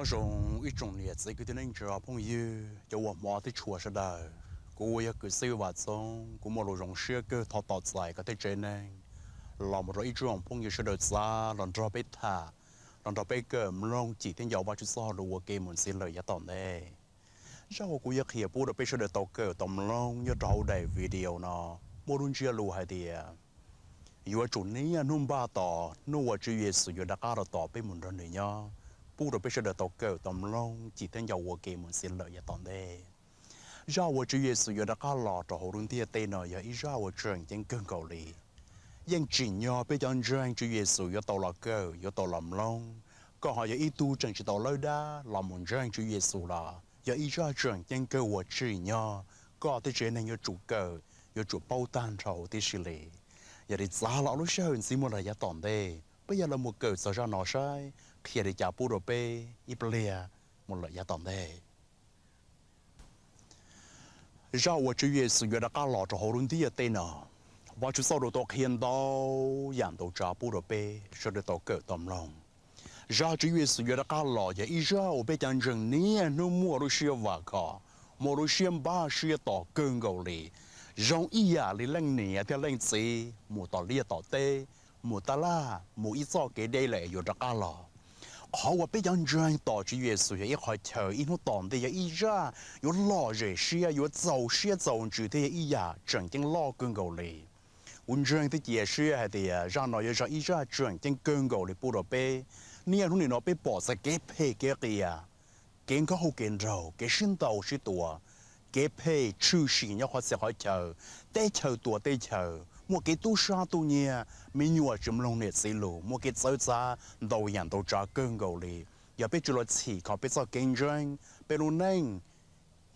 Nyob zoo ib tsoom niam txiv kwv tij neej tsa phooj ywg cov uas hmov thiab tshua sawv daws. Kuv uas yog Kwv Xib Vam Txoob, kuv muaj lus zoo siab kawg thov tos txais koj tej tsev neeg los mus rau ib tsoom phooj ywg sawv daws txav los nrog peb tham, los nrog peb kawm mloog cim thiab nco Vajtswv txoj lus ua ke mus ntxiv lawm yav tom ntej. Zaj uas kuv yuav qhia pub rau peb sawv daws tau kawm tau mloog nyob rau hauv daim video no muaj lub ntsiab lus hais tias yuav tsum niaj hnub npaj tos hnub uas Tswv Yexus yuav rov qab los tos peb mus nrog nws nyob, pub rau peb sawv daws tau kawm tau mloog cim thiab nco ua ke mus ntxiv lawm yav tom ntej. Zaj uas Tswv Yexus yuav rov qab los rau hauv lub ntiaj teb no yog ib zaj uas tseem ceeb kawg nkaus li. Yeej tsim nyog peb cov ntseeg Tswv Yexus yuav tau los kawm, yuav tau los mloog. Koj ho yog ib tug tseem tsis tau lawb dab los mus ntseeg Tswv Yexus los yog ib zaj tseem ceeb kawg uas tsim nyog koj tej tsev neeg yuav tsum kawm, yuav tsum paub tag nrho huv tib si li. Yog li txav los lub sij hawm ntxiv mus lawm yav tom ntej, peb yuav los mus kawm txog zaj no saib qhia li cas pub rau peb ib pliag mus lawm yav tom ntej. Zaj uas Tswv Yexus yuav rov qab los rau hauv lub ntiaj teb no, Vajtswv txoj lus tau qhia ntau yam ntau tsav pub rau peb sawv daws tau kawm tau mloog. Zaj Tswv Yexus yuav rov qab los yog ib zaj uas peb cov ntseeg niaj hnub muaj lub siab vam khom, muaj lub siab npaj siab tos kawg nkaus li, zoo ib yam li leej niam thiab leej txiv mus tom liaj tom teb, mus tab laj mus ib txoj kev deb lawm yuav rov qab los. Qhov uas peb cov ntseeg tos Tswv Yexus yog ib qhov chaw ib hnub tom ntej yog ib zaj yuav lom zem siab, yuav txaus siab txaus ntsws thiab yog ib yam tseem ceeb loj kawg nkaus li. Kuv ntseeg thiab cia siab hais tias zaj no yuav yog ib zaj tseem ceeb kawg nkaus li pub rau peb. Niaj hnub nim no peb pom txog kev phem kev qias, kev nkauj kev nraug, kev sib ntaus sib tua, kev phem tshwm sim nyob qhov txhia qhov chaw, teb chaws tuav teb chaws, muaj kev tub sab tub nyiag, me nyuam tsis mloog niam txiv lus, muaj kev txawv txav ntau yam ntau tsav kawg nkaus li. Yog peb tsis los txhim kho peb txoj kev ntseeg, peb lub neej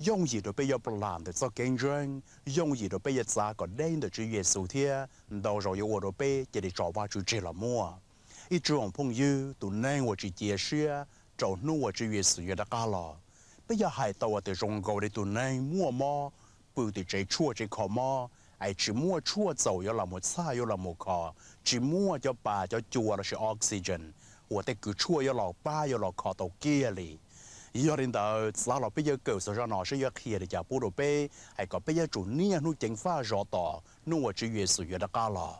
yooj yim rau peb yuav plam ntawm txoj kev ntseeg, yooj yim rau peb yuav txav kom deb ntawm Tswv Yexus thiab ntau zaus yuav ua rau peb cia li tso Vajtswv tseg los muaj. Ib tsoom phooj ywg, tus neeg uas tsis cia siab rau hnub uas Tswv Yexus yuav rov qab los, peb yuav hais tau tias zoo nkaus li tus neeg muaj mob pw tim tsev tshuaj tsev kho mob, es tsis muaj tshuaj txaus yuav los mus txhaj yuav los mus kho, tsis muaj cov pas cov cua lossis oxygen uas tej kws tshuaj yuav los pab yuav los kho tau kiag li. Yog li ntawd txav los peb yuav kawm txog zaj no saib yuav qhia li cas pub rau peb, hais kom peb yuav tsum niaj hnub ceev faj zov tos hnub uas Tswv Yexus yuav rov qab los.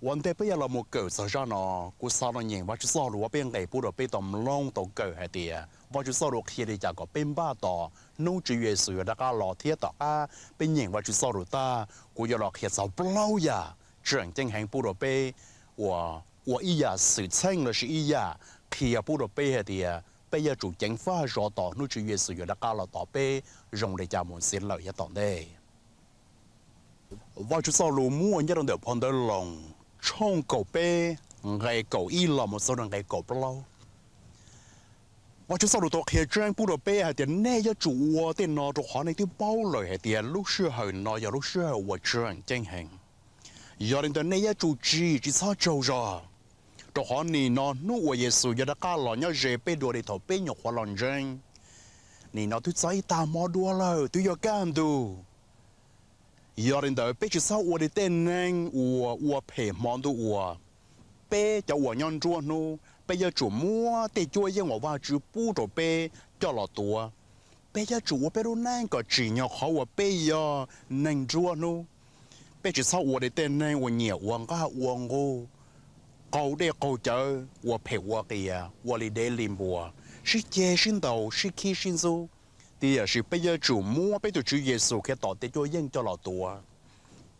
Ua ntej peb yuav los mus kawm txog zaj no, kuv xav los nyeem Vajtswv txoj lus uas peb nqes pub rau peb tau mloog tau kawm hais tias Vajtswv txoj lus qhia li cas kom peb npaj tos hnub Tswv Yexus yuav rov qab los thiab tom qab peb nyeem Vajtswv txoj lus tag, kuv yuav los qhia txog plaub yam tseem ceeb heev pub rau peb, uas ua ib yam xwm txheej lossis ib yam qhia pub rau peb hais tias peb yuav tsum ceev faj zov tos hnub Tswv Yexus yuav rov qab los tos peb zoo li cas mus ntxiv lawm yav tom ntej. Vajtswv txoj lus muaj nyob rau ntawm phau ntawv Loos tshooj kaum peb, nqe kaum ib los mus txog rau nqe kaum plaub. Vajtswv txoj lus tau qhia tseeb pub rau peb hais tias nej yuav tsum ua tej no rau qhov nej twb paub lawm hais tias lub sij hawm no yog lub sij hawm uas tseem ceeb heev. Yog li ntawd nej yuav tsum tsim tsis txhob tsaug zog, rau qhov nim no hnub uas Yexus yuav rov qab los nyob ze peb dua li thaum peb nyuam qhuav los ntseeg. Nim no twb txog ib tag hmo dua lawm, twb yuav kaj ntug. Yog li ntawd peb tsis txhob ua li tej neeg uas ua phem hmo ntuj uas, peb cov uas nyob nruab hnub peb yuav tsum muab tej cuab yeej uas Vajtswv pub rau peb coj los tuav. Peb yuav tsum ua peb lub neej kom tsim nyog qhov uas peb yog neeg nruab hnub. Peb tsis txhob ua li tej neeg uas nyiam ua nqaj ua nqug, qaug dej qaug cawv, ua phem ua qias, ua li dev li npua, sib ceg sib ntaus sib khib sib ntxub. Tiam sis peb yuav tsum muab peb tus Tswv Yexus Khetos tej cuab yeej coj los tuav.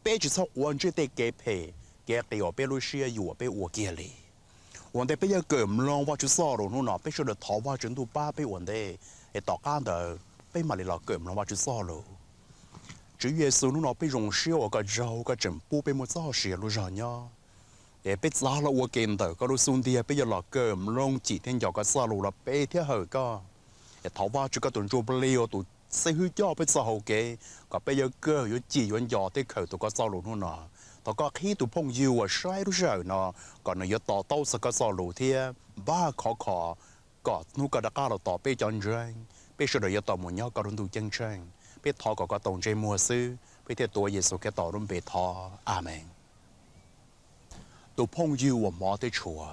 Peb tsis txhob quav ntsej tej kev phem kev qias uas peb lub siab yuam peb ua kiag li. Ua ntej peb yuav kawm mloog Vajtswv txoj lus hnub no, peb sawv daws thov Vajtswv ntuj pab peb ua ntej, es tom qab ntawd peb mam li los kawm mloog Vajtswv txoj lus. Tswv Yexus, hnub no peb zoo siab uas koj tsaug koj tseem pub peb muaj txoj sia lub zog nyob. Es peb txav los ua ke ntawm koj lub xub ntiag, peb yuav los kawm mloog cim thiab nco koj txoj lus los pe thiab hawm koj. Es thov Vajtswv koj tus Ntsuj Plig ua tus xib hwb coj peb txoj hau kev, kom peb yuav kawm yuav cim yuav nco thiab khaws tus koj txoj lus hnub no. Thov koj qhib tus phooj ywg uas saib lub sij hawm no, kom nws yuav to taub txog koj txoj lus thiab npaj khov kho, kom hnub koj rov qab los tos peb cov ntseeg, peb sawv daws yuav tau mus nyob koj lub ntuj ceeb tsheej. Peb thov kom koj tau ntsej muag xwb, peb thiaj tuav Yexus Khetos lub npe thov, Amees. Tus phooj ywg uas hmov thiab tshua,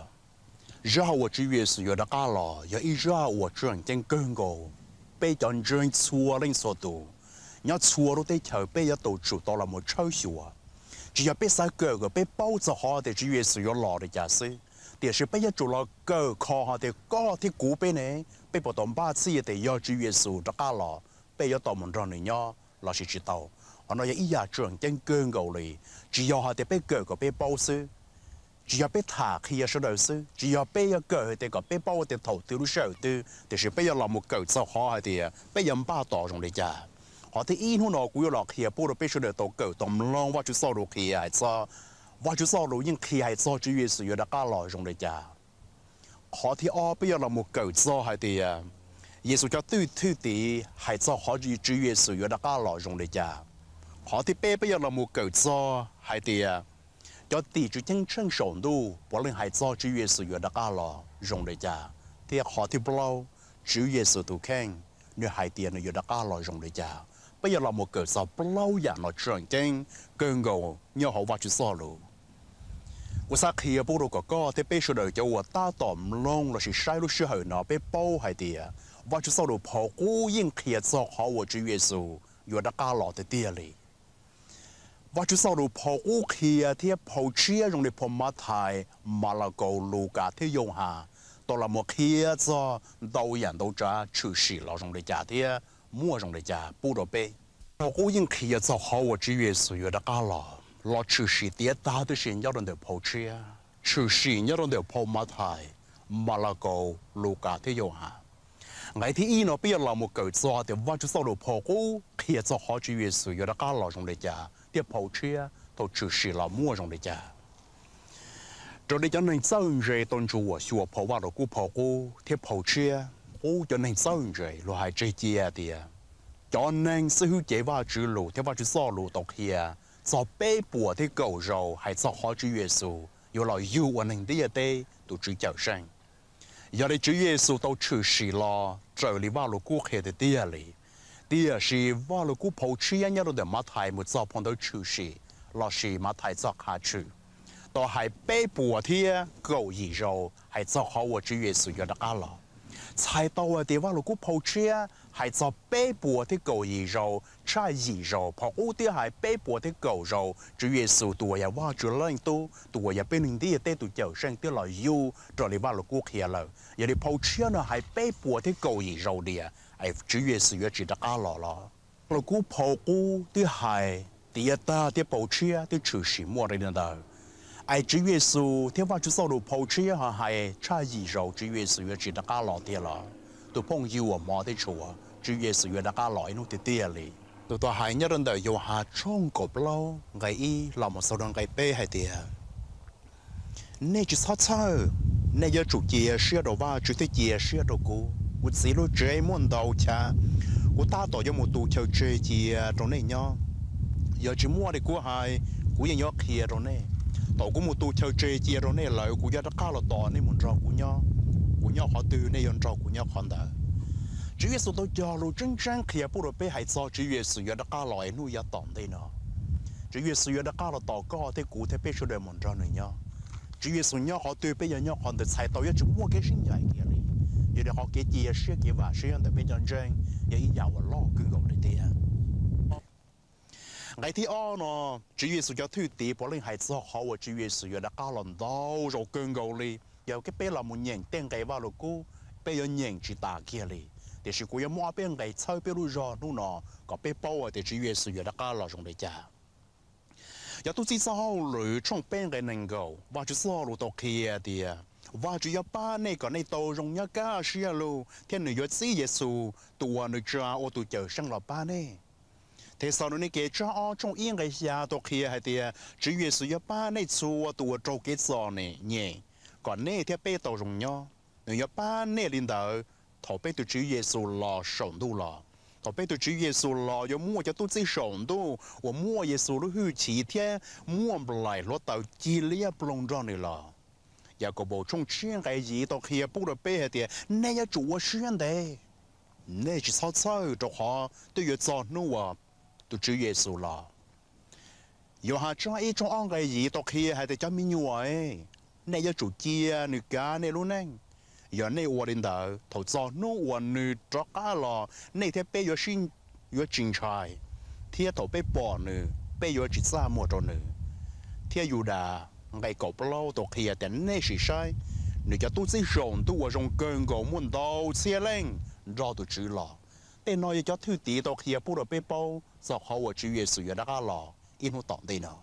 Zaj uas Tswv Yexus yuav rov qab los yog ib zaj uas tseem ceeb kawg nkaus. Peb cov ntseeg txhua leej txhua tus nyob txhua lub teb chaws peb yuav tsum tau los mus tshawb xyuas. Tsis yog peb xav kawm kom peb paub txog qhov tias Tswv Yexus yuav los li cas xwb, tiam sis peb yuav tsum los kawm kho hais tias koj thiab kuv peb ne, peb puas tau npaj txhij tias yog Tswv Yexus rov qab los peb yuav tau mus nrog nws nyob los sis tsis tau. Qhov no yog ib yam tseem ceeb kawg nkaus li. Tsis yog hais tias peb kawm kom peb paub xwb, tsis yog peb tham qhia sawv daws xwb, tsis yog peb yuav kawm hais tias kom peb paub tias thaum twg lub sij hawm twg, tiam sis peb yuav los mus kawm txog qhov hais tias peb yuav npaj tos zoo li cas. Qhov thib ib hnub no kuv yuav los qhia pub rau peb sawv daws tau kawm tau mloog Vajtswv txoj lus qhia hais txog, Vajtswv txoj lus yeej qhia hais txog Tswv Yexus yuav rov qab los zoo li cas. Qhov thib ob peb yuav los mus kawm txog hais tias Yexus cov thwj tim hais txog qhov Tswv Yexus yuav rov qab los zoo li cas. Qhov thib peb peb yuav los mus kawm txog hais tias cov tim tswv ceeb tsheej saum ntuj puav leej hais txog Tswv Yexus yuav rov qab los zoo li cas, thiab qhov thib plaub Tswv Yexus tus kheej nws hais tias nws yuav rov qab los zoo li cas. Peb yuav los mus kawm txog plaub yam no tseem ceeb kawg nkaus nyob hauv Vajtswv txoj lus. Kuv xav qhia pub rau kom koj thiab peb sawv daws cov uas tab tom mloog los sis saib lub sij hawm no peb paub hais tias Vajtswv txoj lus phau qub yeej qhia txog qhov uas Tswv Yexus yuav rov qab los tiag tiag li. Vajtswv txoj lus phau qub qhia thiab phau tshiab zoo li phau Mathais, Malakaus, Lukas thiab Yauhas tau los mus qhia txog ntau yam ntau tsav tshwm sim los zoo li cas thiab muaj zoo li cas pub rau peb. Phau qub yeej qhia txog qhov uas Tswv Yexus yuav rov qab los, los tshwm sim tiav tag tib si nyob rau ntawm phau tshiab, tshwm sim nyob rau ntawm phau Mathais, Malakaus, Lukas thiab Yauhas. Nqe thib ib no peb yuav los mus kawm txog tias Vajtswv txoj lus phau qub qhia txog qhov Tswv Yexus yuav rov qab los zoo li cas thiab phau tshiab thaum tshwm sim los muaj zoo li cas. Raws li cov neeg txawj ntse tau ntsuam xyuas phau Vajluskub phau qub thiab phau tshiab qub, cov neeg txawj ntse luag hais tseg cia tias cov neeg xib hwb cev Vajtswv lus thiab Vajtswv txoj lus tau qhia txog peb puas thiab kaum zaus hais txog qhov Tswv Yexus yuav los yug ua neeg ntiaj teb tus Tswv Cawmseej. Yog li Tswv Yexus tau tshwm sim los raws li Vajluskub qhia tiag tiag li. Tiam sis Vajluskub phau tshiab nyob rau ntawm Mathais mus txog phau ntawv Tshwm Sim los sis Mathais txog Qhia Tshwm tau hais peb puas thiab kaum yim zaus hais txog qhov uas Tswv Yexus yuav rov qab los. Txhais tau hais tias Vajluskub phau tshiab hais txog peb puas thiab kaum yim zaus, tshaj yim zaus, phau qub thiab hais peb puas thiab kaum zaus Tswv Yexus tus uas yog Vajtswv Leej Tub, tus uas yog peb neeg ntiaj teb tus Cawmseej twb los yug raws li Vajluskub qhia lawm. Yog li phau tshiab no hais peb puas thiab kaum yim zaus tias Tswv Yexus yuav tsis rov qab los los. Vajluskub phau qub twb hais tiav tag thiab phau tshiab twb tshwm sim muaj li ntawd, es Tswv Yexus thiab Vajtswv txoj lus phau tshiab ho hais tshaj yim zaus Tswv Yexus yuav tsis rov qab los tiag los? Tus phooj ywg uas hmov thiab tshua, Tswv Yexus yuav rov qab los ib hnub tiag tiag li. Tus tau hais nyob rau ntawm Yauhas tshooj kaum plaub nqe ib los mus txog rau nqe peb hais tias, nej tsis txhob txhawj, nej yuav tsum cia siab rau Vajtswv thiab cia siab rau kuv. Kuv Txiv lub tsev muaj ntau chav, kuv tab tom yuav mus tu chaw tseg cia rau nej nyob. Yog tsis muaj li kuv hais, kuv yeej yuav qhia rau nej. Thaum kuv mus tu chaw tseg cia rau nej lawm, kuv yuav rov qab los tos nej mus nrog kuv nyob. Kuv nyob qhov twg nej yuav nrog kuv nyob qhov ntawd. Tswv Yexus tau cog lus tseeb tseeb qhia pub rau peb hais txog Tswv Yexus yuav rov qab los ib hnub yav tom ntej no. Tswv Yexus yuav rov qab los tos koj thiab kuv thiab peb sawv daws mus nrog nws nyob. Tswv Yexus nyob qhov twg peb yuav nyob qhov ntawd, txhais tau yuav tsis muaj kev sib ncaim kiag li. Yog li qhov kev cia siab kev vam siab ntawm peb cov ntseeg yog ib yam uas loj kawg nkaus li tiag. Nqe thib ob no, Tswv Yexus cov thwj tim puav leej hais txog qhov uas Tswv Yexus yuav rov qab los ntau zaus kawg nkaus li. Yog peb los mus nyeem tej nqe Vajluskub, peb yuav nyeem tsis tas kiag li. Tiam sis kuv yuav muab ob peb nqe txhawb peb lub zog hnub no kom peb paub tias Tswv Yexus yuav rov qab los zoo li cas. Yog Tub Txib Txoj Hauj Lwm tshooj peb nqe nees nkaum, Vajtswv txoj lus tau qhia tias Vajtswv yuav pab nej kom nej tau zoo nyob kaj siab lug thiab nws yuav txib Yexus tus uas nws tsa ua tus Cawmseej los pab nej. Thexalaunikes tsab ob tshooj ib nqe xya tau qhia hais tias Tswv Yexus yuav pab nej txhua tus uas raug kev txom nyem kom nej thiab peb tau zoo nyob. Nws yuav pab nej li ntawd thaum peb tus Tswv Yexus los saum ntuj los. Thaum peb tus Tswv Yexus los yuav muaj cov tub txib saum ntuj uas muaj Yexus lub hwj chim thiab muaj nplaim hluav taws cig liab ploog nrog nws los. Yakaunpaus tshooj tsib nqe yim tau qhia pub rau peb hais tias nej yuav tsum ua siab ntev, nej tsis txhob txhawj rau qhov twb yuav txog hnub uas tus Tswv Yexus los. Yauhas tsab ib tshooj ob nqe yim tau qhia hais tias cov me nyuam, nej yuav tsum cia nws kav nej lub neej. Yog nej ua li ntawd, thaum txog hnub uas nws rov qab los, nej thiab peb yuav tsis ntshai, thiab thaum peb pom nws, peb yuav tsis txaj muag rau nws. Thiab Yudas nqe kaum plaub tau qhia tias, nej sim saib, nws cov tub txib saum ntuj uas zoo kawg nkaus muaj ntau txhiab leej nrog tus Tswv los. Tej no yog cov thwj tim tau qhia pub rau peb paub txog qhov uas Tswv Yexus yuav rov qab los ib hnub tom ntej no.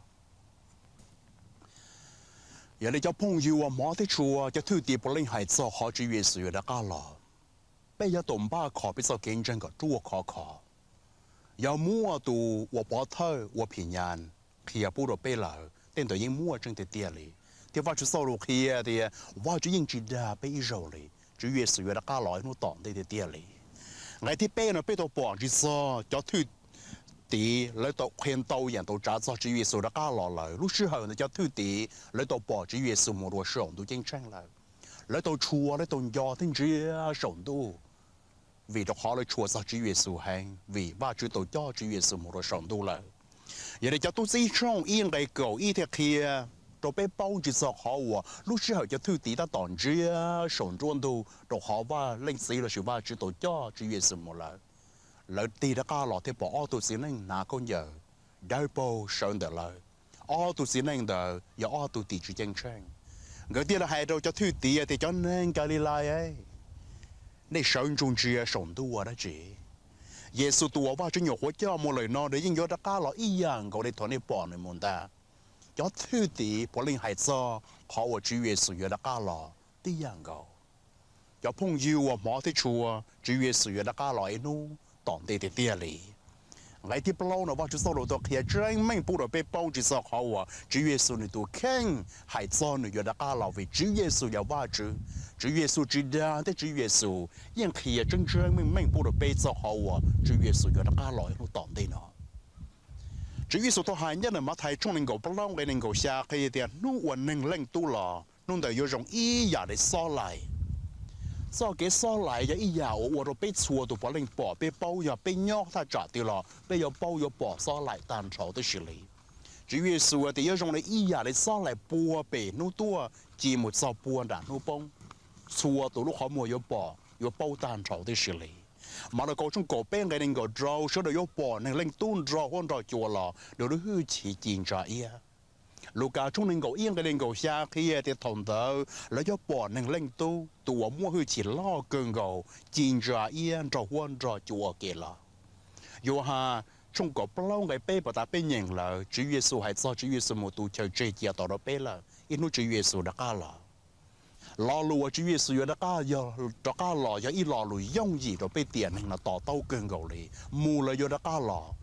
Yog li cov phooj ywg uas hmov thiab tshua, cov thwj tim puav leej hais txog qhov Tswv Yexus yuav rov qab los, peb yuav tau npaj kho peb txoj kev ntseeg kom ruaj khov kho. Yog muaj tus uas pov thawj ua phim nyas qhia pub rau peb lawm, tej ntawd yeej muaj tseeb tiag tiag li. Thiab Vajtswv txoj lus qhia tias Vajtswv yeej tsis dag peb ib zaug li, Tswv Yexus yuav rov qab los ib hnub tom ntej tiag tiag li. Nqe thib peb no peb tau pom ntsis txog cov thwj tim lawv tau qhia ntau yam ntau tsav txog Tswv Yexus rov qab los lawm. Lub sij hawm ntawd cov thwj tim lawv tau pom Tswv Yexus mus rau saum ntuj ceeb tsheej lawm. Lawv tau tshua, lawv tau nco thiab ntsia saum ntuj, vim rau qhov lawv tshua txog Tswv Yexus heev, vim Vajtswv tau coj Tswv Yexus mus rau saum ntuj lawm. Yog li cov tub txib tshooj ib nqe kaum ib thiaj qhia rau peb paub ntsis txog qhov uas lub sij hawm cov thwj tim tab tom ntsia saum nruab ntug rau qhov Vaj Leej Txiv lossis Vajtswv tau coj Tswv Yexus mus lawm. Lawv tig rov qab los thiab pom ob tug txiv neej hnav khaub ncaws dawb paug sawv ntawm lawv. Ob tug txiv neej ntawd yog ob tug tim tswv ceeb tsheej. Nkawd thiaj li hais rau cov thwj tim tias, cov neeg Kalilais, nej sawv ntsug ntsia saum ntuj ua dab tsi? Yexus tus uas Vajtswv nyuam qhuav coj mus lawm no nws yeej yuav rov qab los ib yam nkaus li thaum nej pom nws mus ntag. Cov thwj tim puav leej hais txog qhov uas Tswv Yexus yuav rov qab los tib yam nkaus. Cov phooj ywg uas hmov thiab tshua, Tswv Yexus yuav rov qab los ib hnub tom ntej tiag tiag li. Nqe thib plaub no Vajtswv txoj lus tau qhia tseeb meej pub rau peb paub ntsis txog qhov uas Tswv Yexus nws tus kheej hais txog nws yuav rov qab los, vim Tswv Yexus yog Vajtswv. Tswv Yexus tsis dag thiab Tswv Yexus yeej qhia tseeb tseeb meej meej pub rau peb txog qhov uas Tswv Yexus yuav rov qab los ib hnub tom ntej no. Tswv Yexus tau hais nyob ntawm Mathais tshooj nees nkaum plaub nqe nees nkaum xya qhia tias hnub uas Neeg Leej Tub los, hnub ntawd yuav zoo ib yam li xob laim. Txoj kev xob laim yog ib yam uas ua rau peb txhua tus puav leej pom, peb paub, yog peb nyob thaj tsam twg los peb yuav paub yuav pom xob laim tag nrho tib si li. Tswv Yexus tias yuav zoo li ib yam li xob laim puag pem hnub tuaj ci mus txog puag nram hnub poob. Txhua tus lub qhov muag yuav pom yuav paub tag nrho tib si li. Malakaus tshooj kaum peb nqe nees nkaum rau, sawv daws yuav pom Neeg Leej Tub nrog huab nrog cua los, nws lub hwj chim ci ntsa iab. Lukas tshooj nees nkaum ib nqe nees nkaum xya qhia tias thaum ntawd lawv yuav pom Neeg Leej Tub tus uas muaj hwj chim loj kawg nkaus ci ntsa iab nrog huab nrog cua ua ke los. Yauhas tshooj kaum plaub nqe peb puag ta peb nyeem lawm, Tswv Yexus hais txog Tswv Yexus mus tu chaw tseg cia tau rau peb lawm, ib hnub Tswv Yexus rov qab los. Lo lus uas Tswv Yexus yuav rov qab, yog rov qab los yog ib lo lus yooj yim rau peb tiam neeg no to taub kawg nkaus li. Mus lawm yuav rov qab los.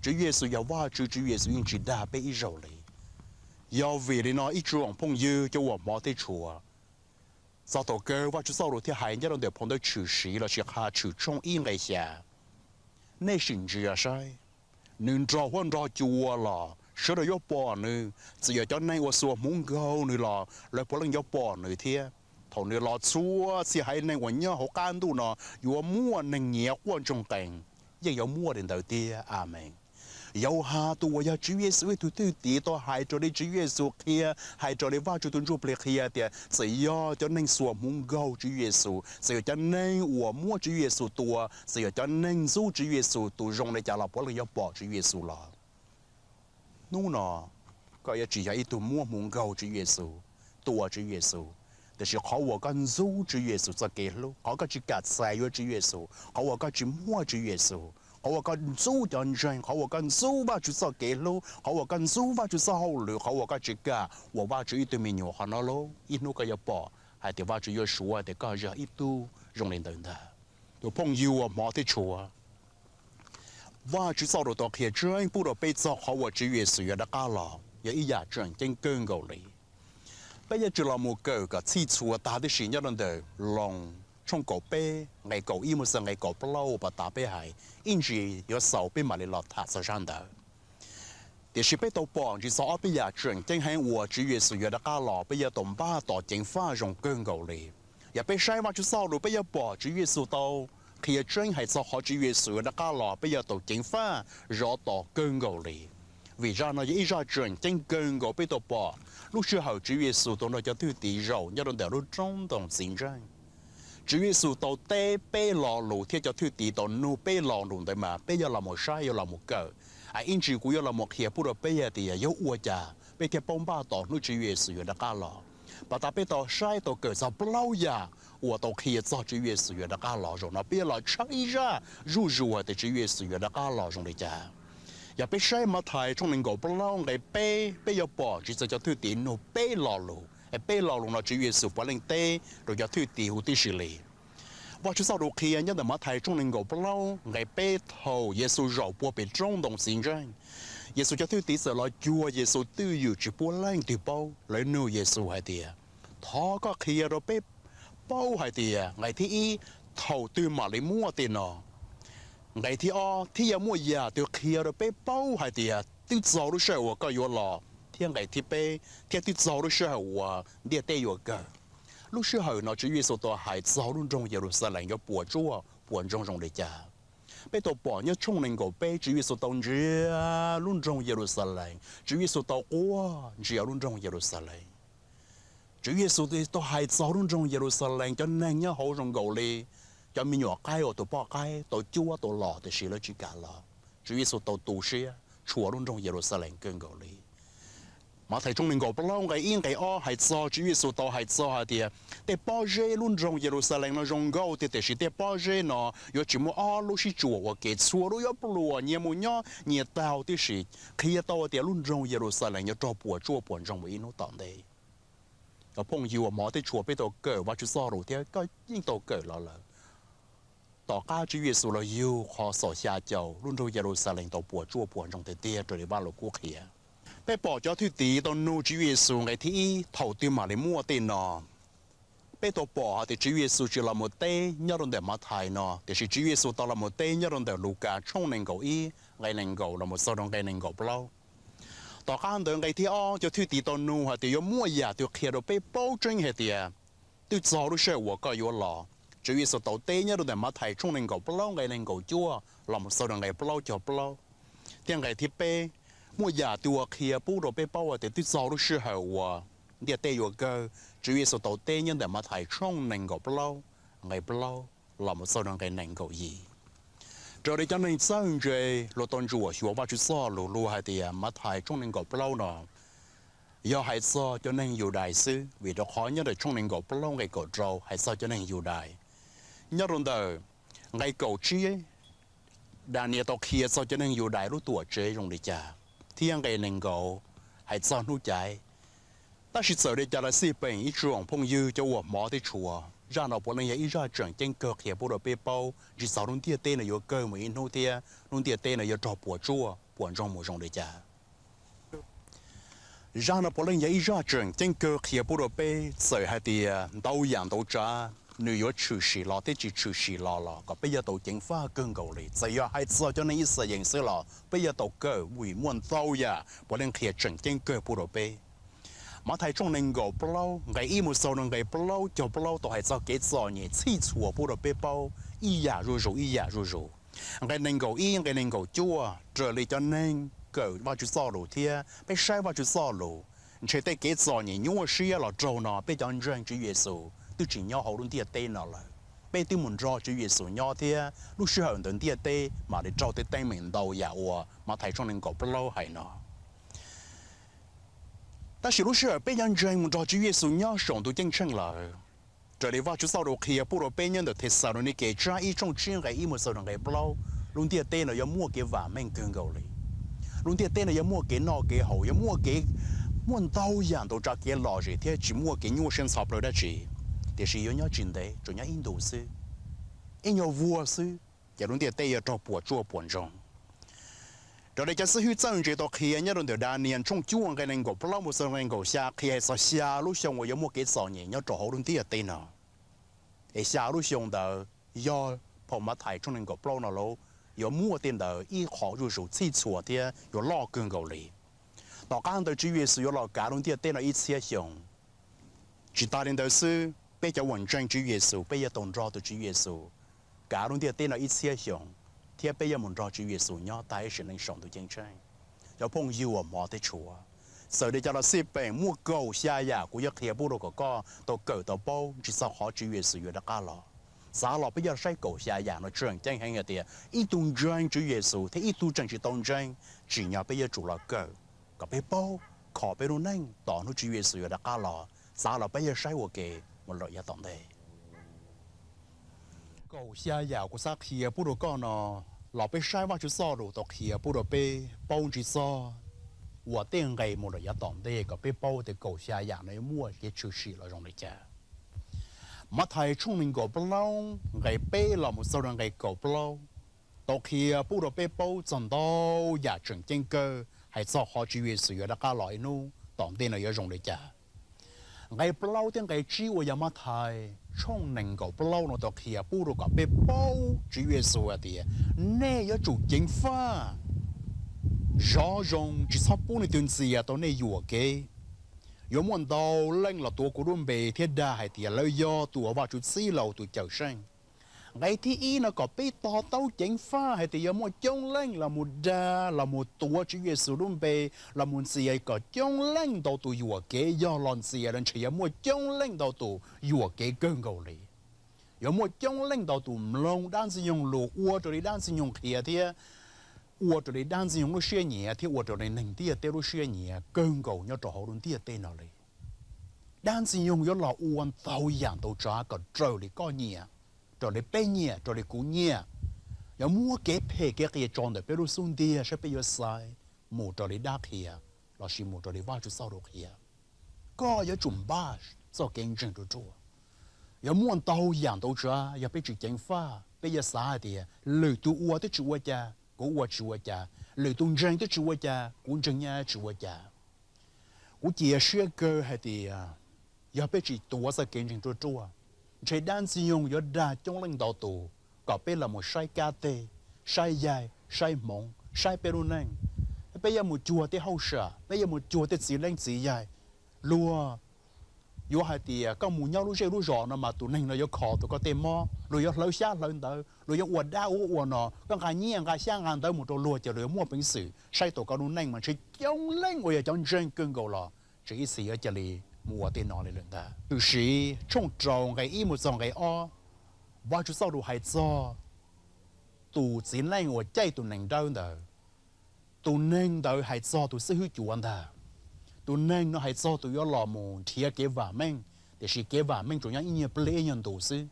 Tswv Yexus yog Vajtswv, Tswv Yexus yeej tsis dag peb ib zaug li. Yog vim li no ib tsoom phooj ywg cov uas hmov thiab tshua, txog thaum kawg Vajtswv txoj lus thiaj hais nyob rau ntawm phau ntawv Tshwm Sim lossis Qhia Tshwm tshooj ib nqe xya, nej sim ntsia saib, nws nrog huab nrog cua los, sawv daws yuav pom nws. Txawm yog cov neeg uas xuas hmuv nkaug nws los lawv puav leej yuav pom nws thiab. Thaum nws los txhua txhia haiv neeg uas nyob hauv qab ntuj no yuav muaj neeg nyiav quaj ntsoog qees, yeej yuav muaj li ntawd tiag. Amees. Yauhas tus uas yog Tswv Yexus ib tug thwj tim tau hais raws li Tswv Yexus qhia, hais raws li Vajtswv tus Ntsujplig qhia tias txawm yog cov neeg xuas hmuv nkaug Tswv Yexus, txawm yog cov neeg uas muab Tswv Yexus tua, txawm yog cov neeg ntxub Tswv Yexus tus zoo li cas los puav leej yuav pom Tswv Yexus los. Hnub no koj yuav tsis yog ib tug muab hmuv nkaug Tswv Yexus, tua Tswv Yexus, tiam sis qhov uas koj ntxub Tswv Yexus txoj kev hlub, qhov koj tsis kam txais yuav Tswv Yexus, qhov uas koj tsis muaj Tswv Yexus, qhov uas koj ntxub cov ntseeg, qhov uas koj ntxub Vajtswv txoj kev hlub, qhov uas koj ntxub Vajtswv txoj hauj lwm, qhov uas koj tsis kam ua Vajtswv ib tug me nyuam, qhov no lauj, ib hnub koj yuav pom hais tias Vajtswv yuav suav tias koj yog ib tug zoo li ntawd ntag. Tus phooj ywg uas hmov thiab tshua, Vajtswv txoj lus tau qhia tseeb pub rau peb txog qhov uas Tswv Yexus yuav rov qab los yog ib yam tseem ceeb kawg nkaus li. Peb yuav tsum los mus kawm kom txhij txhua tag tib si nyob rau ntawm Loos tshooj kaum peb nqe kaum ib mus txog nqe kaum plaub uas pas tas peb hais, ib ntsis yuav xaus peb mam li los tham txog zaj ntawd. Tiam sis peb tau pom ntsis txog ob peb yam tseem ceeb heev uas Tswv Yexus yuav rov qab los, peb yuav tau npaj tos ceev faj zoo kawg nkaus li. Yog peb saib Vajtswv txoj lus peb yuav pom Tswv Yexus tau qhia tseeb hais txog qhov Tswv Yexus yuav rov qab los, peb yuav tau ceev faj zov tos kawg nkaus li. Vim zaj no yog ib zaj tseem ceeb kawg nkaus, peb tau pom lub sij hawm Tswv Yexus tau nrog cov thwj tim zaum nyob rau ntawm lub roob ntoo txiv ntseej. Tswv Yexus tau teb peb lo lus thiab cov thwj tim tau nug peb lo lus ntawd mas peb yuav los mus saib, yuav los mus kawm. Ib ntsis kuv yuav los mus qhia pub rau peb hais tias yog ua cas peb thiaj paub npaj tos hnub Tswv Yexus yuav rov qab los. Pas tas peb tau saib tau kawm txog plaub yam uas tau qhia txog Tswv Yexus yuav rov qab los. Zaum no peb yuav los tshawb ib zaj zuj zus hais tias Tswv Yexus yuav rov qab los zoo li cas. Yog peb saib Mathais tshooj nees nkaum plaub nqe peb, peb yuav pom Tswv Yexus cov thwj tim nug peb lo lus, es peb lo lus no Tswv Yexus puav leej teb rau cov thwj tim huv tib si li. Vajtswv txoj lus qhia nyob ntawm Mathais tshooj nees nkaum plaub nqe peb, thaum Yexus zaum puag pem roob ntoo txiv ntseej, Yexus cov thwj tim txawm los cuag Yexus twj ywm tsis pub leej twg paub. Lawv nug Yexus hais tias, thov koj qhia rau peb paub hais tias nqe thib ib, thaum twg mam li muaj tej no? Nqe thib ob, thiab yog muaj yam twg qhia rau peb paub hais tias twb txog lub sij hawm uas koj yuav los? Thiab nqe thib peb, thiab twb txog lub sij hawm uas ntiaj teb yuav kawg. Lub sij hawm no Tswv Yexus tau hais txog lub nroog Yeluxalees yuav puas tsuaj puas ntsoog zoo li cas. Peb tau pom nyob tshooj nees nkaum peb Tswv Yexus tau ntsia lub nroog Yeluxalees, Tswv Yexus tau quaj ntsia lub nroog Yeluxalees. Tswv Yexus tau hais txog lub nroog Yeluxalees, cov neeg nyob hauv zoo nkaus li cov me nyuam qaib uas tus poj qaib tau cuab tau los tiam sis lawv tsis kam los. Tswv Yexus tau tu siab tshua lub nroog Yeluxalees kawg nkaus li. Mathais tshooj nees nkaum plaub nqe ib nqe ob hais txog Tswv Yexus tau hais txog hais tias tej pob zeb lub nroog Yeluxalees no zoo nkauj tiag tiam sis tej pob zeb no yuav tsis muaj ob lub sib tsuas ua ke, txhua lub yuav pluas nyias mus nyob nyias taug tib si. Qhia tau hais tias lub nroog Yeluxalees yuav raug puas tsuaj puas ntsoog mus ib hnub tom ntej. Cov phooj ywg uas hmov thiab tshua, peb tau kawm Vajtswv txoj lus thiab koj yeej tau kawm los lawm. Tom qab Tswv Yexus los yug qhov xaum xya caum, lub nroog Yeluxalees tau puas tsuaj puas ntsoog tiag tiag raws li Vajluskub qhia. Peb pom cov thwj tim tau nug Tswv Yexus nqe thib ib, thaum twg mam li muaj tej no? Peb tau pom hais tias Tswv Yexus tsis los mus teb nyob rau ntawm Mathais no, tiam sis Tswv Yexus tau los mus teb nyob rau ntawm Lukas tshooj nees nkaum ib nqe nees nkaum los mus txog rau nqe nees nkaum plaub. Tom qab ntawd nqe thib ob, cov thwj tim tau nug hais tias yuav muaj yam twg qhia rau peb paub tseeb hais tias twb txog lub sij hawm uas koj yuav los? Tswv Yexus tau teb nyob rau ntawm Mathais tshooj nees nkaum plaub nqe nees nkaum cuaj los mus txog rau nqe plaub caug plaub. Thiab nqe thib peb, muaj yam twg uas qhia pub rau peb paub hais tias twb txog lub sij hawm uas ntiaj teb yuav kawg? Tswv Yexus tau teb nyob ntawm Mathais tshooj nees nkaum plaub nqe plaub los mus txog rau nqe nees nkaum yim. Raws li cov neeg txawj ntse luag tau ntsuam xyuas Vajtswv txoj lus, luag hais tias Mathais tshooj nees nkaum plaub no yog hais txog cov neeg Yudais xwb, vim rau qhov nyob ntawm tshooj nees nkaum plaub nqe kaum rau hais txog cov neeg Yudais. Nyob rau ntawm nqe kaum tsib, Daniel tau qhia txog cov neeg Yudais lub tuam tsev zoo li cas, thiab nqe nees nkaum hais txog Hnub Caiv. Tab sis txawm li cas los xij peem ib tsoom phooj ywg cov uas hmov thiab tshua, zaj no puav leej yog ib zaj tseem ceeb kawg qhia pub rau peb paub ntsis txog lub ntiaj teb no yuav kawg mus ib hnub thiab lub ntiaj teb no yuav raug puas tsuaj puas ntsoog mus zoo li cas. Zaj no puav leej yog ib zaj tseem ceeb kawg qhia pub rau peb, txawm hais tias ntau yam ntau tsav nws yuav tshwm sim los thiab tsis tshwm sim los los kom peb yuav tau ceev faj kawg nkaus li. Txawm yog hais txog cov neeg Yixalayees xwb los peb yuav tau kawm vim muaj ntau yam puav leej qhia tseem ceeb kawg pub rau peb. Mathais tshooj nees nkaum plaub nqe ib mus txog rau nqe plaub caug plaub tau hais txog kev txom nyem txhij txhua pub rau peb paub ib yam zuj zus ib yam zuj zus. Nqe nees nkaum ib nqe nees nkaum cuaj raws li cov neeg kawm Vajtswv txoj lus thiab peb saib Vajtswv txoj lus, ntshe tej kev txom nyem nyuaj siab los raug no peb cov ntseeg Tswv Yexus twb tsis nyob hauv lub ntiaj teb no lawm. Peb twb mus nrog Tswv Yexus nyob thiab lub sij hawm ntawd ntiaj teb mam li raug tej teeb meem ntau yam uas Mathais tshooj nees nkaum plaub hais no. Tab sis lub sij hawm peb cov ntseeg mus nrog Tswv Yexus nyob saum ntuj ceeb tsheej lawm, raws li Vajtswv txoj lus qhia pub rau peb nyob ntawm Thexalaunikes tsab ib tshooj tsib nqe ib mus txog rau nqe plaub, lub ntiaj teb no yuav muaj kev vam meej kawg nkaus li. Lub ntiaj teb no yuav muaj kev noj kev haus, yuav muaj kev, muaj ntau yam ntau tsav kev lom zem thiab tsis muaj kev nyuaj siab ntxhov plawv dab tsi, tiam sis yuav nyob tsis ntev, tsuas nyob ib ntus xwb, ib nyuag vuag xwb ces lub ntiaj teb yuav raug puas tsuaj puas ntsoog. Raws li cov xib hwb txawj ntse tau qhia nyob rau ntawm Daniel tshooj cuaj nqe nees nkaum plaub mus txog nqe nees nkaum xya qhia hais txog xya lub xyoo uas yuav muaj kev txom nyem nyob rau hauv lub ntiaj teb no. Es xya lub xyoo ntawd yog phau Mathais tshooj nees nkaum plaub no los yuav muaj tej ntawd ib qho zuj zus txhij txhua thiab yuav loj kawg nkaus li. Tom qab ntawd Tswv Yexus yuav los kav lub ntiaj teb no ib txhiab xyoo. Tsis tas li ntawd xwb, peb cov uas ntseeg Tswv Yexus peb yuav tau nrog tus Tswv Yexus kav lub ntiaj teb no ib txhiab xyoo, thiab peb yuav mus nrog Tswv Yexus nyob tag ib sim neej saum ntuj ceeb tsheej. Cov phooj ywg uas hmov thiab tshua, txawm li cas los xij peem muaj kaum xya yam kuv yuav qhia pub rau kom koj tau kawm tau paub ntsig txog qhov Tswv Yexus yuav rov qab los. Xav los peb yuav saib kaum xya yam no tseem ceeb heev hais tias ib tug ntseeg Tswv Yexus thiab ib tug tseem tsis tau ntseeg, tsim nyog peb yuav tsum los kawm kom peb paub kho peb lub neej tos hnub Tswv Yexus yuav rov qab los. Xav los peb yuav saib ua ke mus lawm yav tom ntej. Kaum xya yam kuv xav qhia pub rau koj no, los peb saib Vajtswv txoj lus tau qhia pub rau peb paub ntsig txog uas tej nqe mus lawm yav tom ntej kom peb paub tias kaum xya yam no yuav muaj kev tshwm sim los zoo li cas. Mathais tshooj nees nkaum plaub nqe peb los mus txog rau nqe kaum plaub tau qhia pub rau peb paub txog ntau yam tseem ceeb kawg hais txog qhov Tswv Yexus yuav rov qab los ib hnub tom ntej no yuav zoo li cas. Nqe plaub thiab nqe tsib uas yog Mathais tshooj nees nkaum plaub no tau qhia pub rau kom peb paub Tswv Yexus hais tias nej yuav tsum ceev faj, zov zoo tsis txhob pub leej twg ntxias tau nej yuam kev. Yuav muaj ntau leej los tuav kuv lub npe thiab dag hais tias lawv yog tus uas Vajtswv txib los ua tus cawm seej. Nqe thib ib no kom peb to taub ceev faj hais tias yuav muaj coob leej los mus dag los mus tuav Tswv Yexus lub npe los mus ntxias kom coob leej ntau tus yuam kev, yog los ntxias los ntshe yuav muaj coob leej ntau tus yuam kev kawg nkaus li. Yuav muaj coob leej ntau tus mloog dab ntxwg nyoog lus ua raws li dab ntxwg nyoog qhia thiab ua raws li dab ntxwg nyoog lub siab nyiam thiab ua raws li neeg ntiaj teb lub siab nyiam kawg nkaus nyob rau hauv lub ntiaj teb no li. Dab ntxwg nyoog yuav los ua ntau yam ntau tsav kom raws li koj nyiam, raws li peb nyiam, raws li kuv nyiam. Yuav muab kev phem kev qias tso ntawm peb lub xub ntiag saib peb yuav xaiv mus raws li dab qhia lossis mus raws li Vajtswv txoj lus qhia. Koj yuav tsum npaj txoj kev ntseeg ruaj ruaj. Yuav muaj ntau yam ntau tsav, yog peb tsis ceev faj peb yuav xav hais tias lwm tus ua twb tsis ua cas, kuv ua tsis ua cas, lwm tus ntseeg twb tsis ua cas, kuv ntseeg nyab tsis ua cas. Kuv cia siab kawg hais tias yog peb tsis tuav txoj kev ntseeg ruaj ruaj, ntshe dab ntxwg nyoog yuav dag coob leej ntau tus kom peb los mus saib kab teg, saib yaig, saib hmoov, saib peb lub neej. Peb yuav mus cuag tej hauj sam, peb yuav mus cuag tej txiv leej txiv yaig. Luag yuav hais tias koj mus nyob lub zej lub zos no mas tus neeg no yuav kho tau koj tej mob, luag yuav hlawv xyab hlawv ntawv, luag yuav ua dab ua ub ua no, koj nqa nyiaj nqa xyab nqa ntawv mus rau luag ces luag yuav muaj peev xwm saib tau koj lub neej mas ntshe coob leej uas yog cov ntseeg kawg nkaus los tseem ib txhis yuav cia li mus ua tej no li lawm ntag. Tshwm Sim tshooj rau nqe ib mus txog nqe ob, Vajtswv txoj lus hais txog tus txiv neej uas caij tus nees dawb ntawd. Tus neeg ntawd hais txog tus xib hwb cuav ntag. Tus neeg no hais txog tus yuav los mus nrhiav kev vam meej, tiam sis kev vam meej tsuas nyob ib nyuag pliag ib nyuag ntus xwb.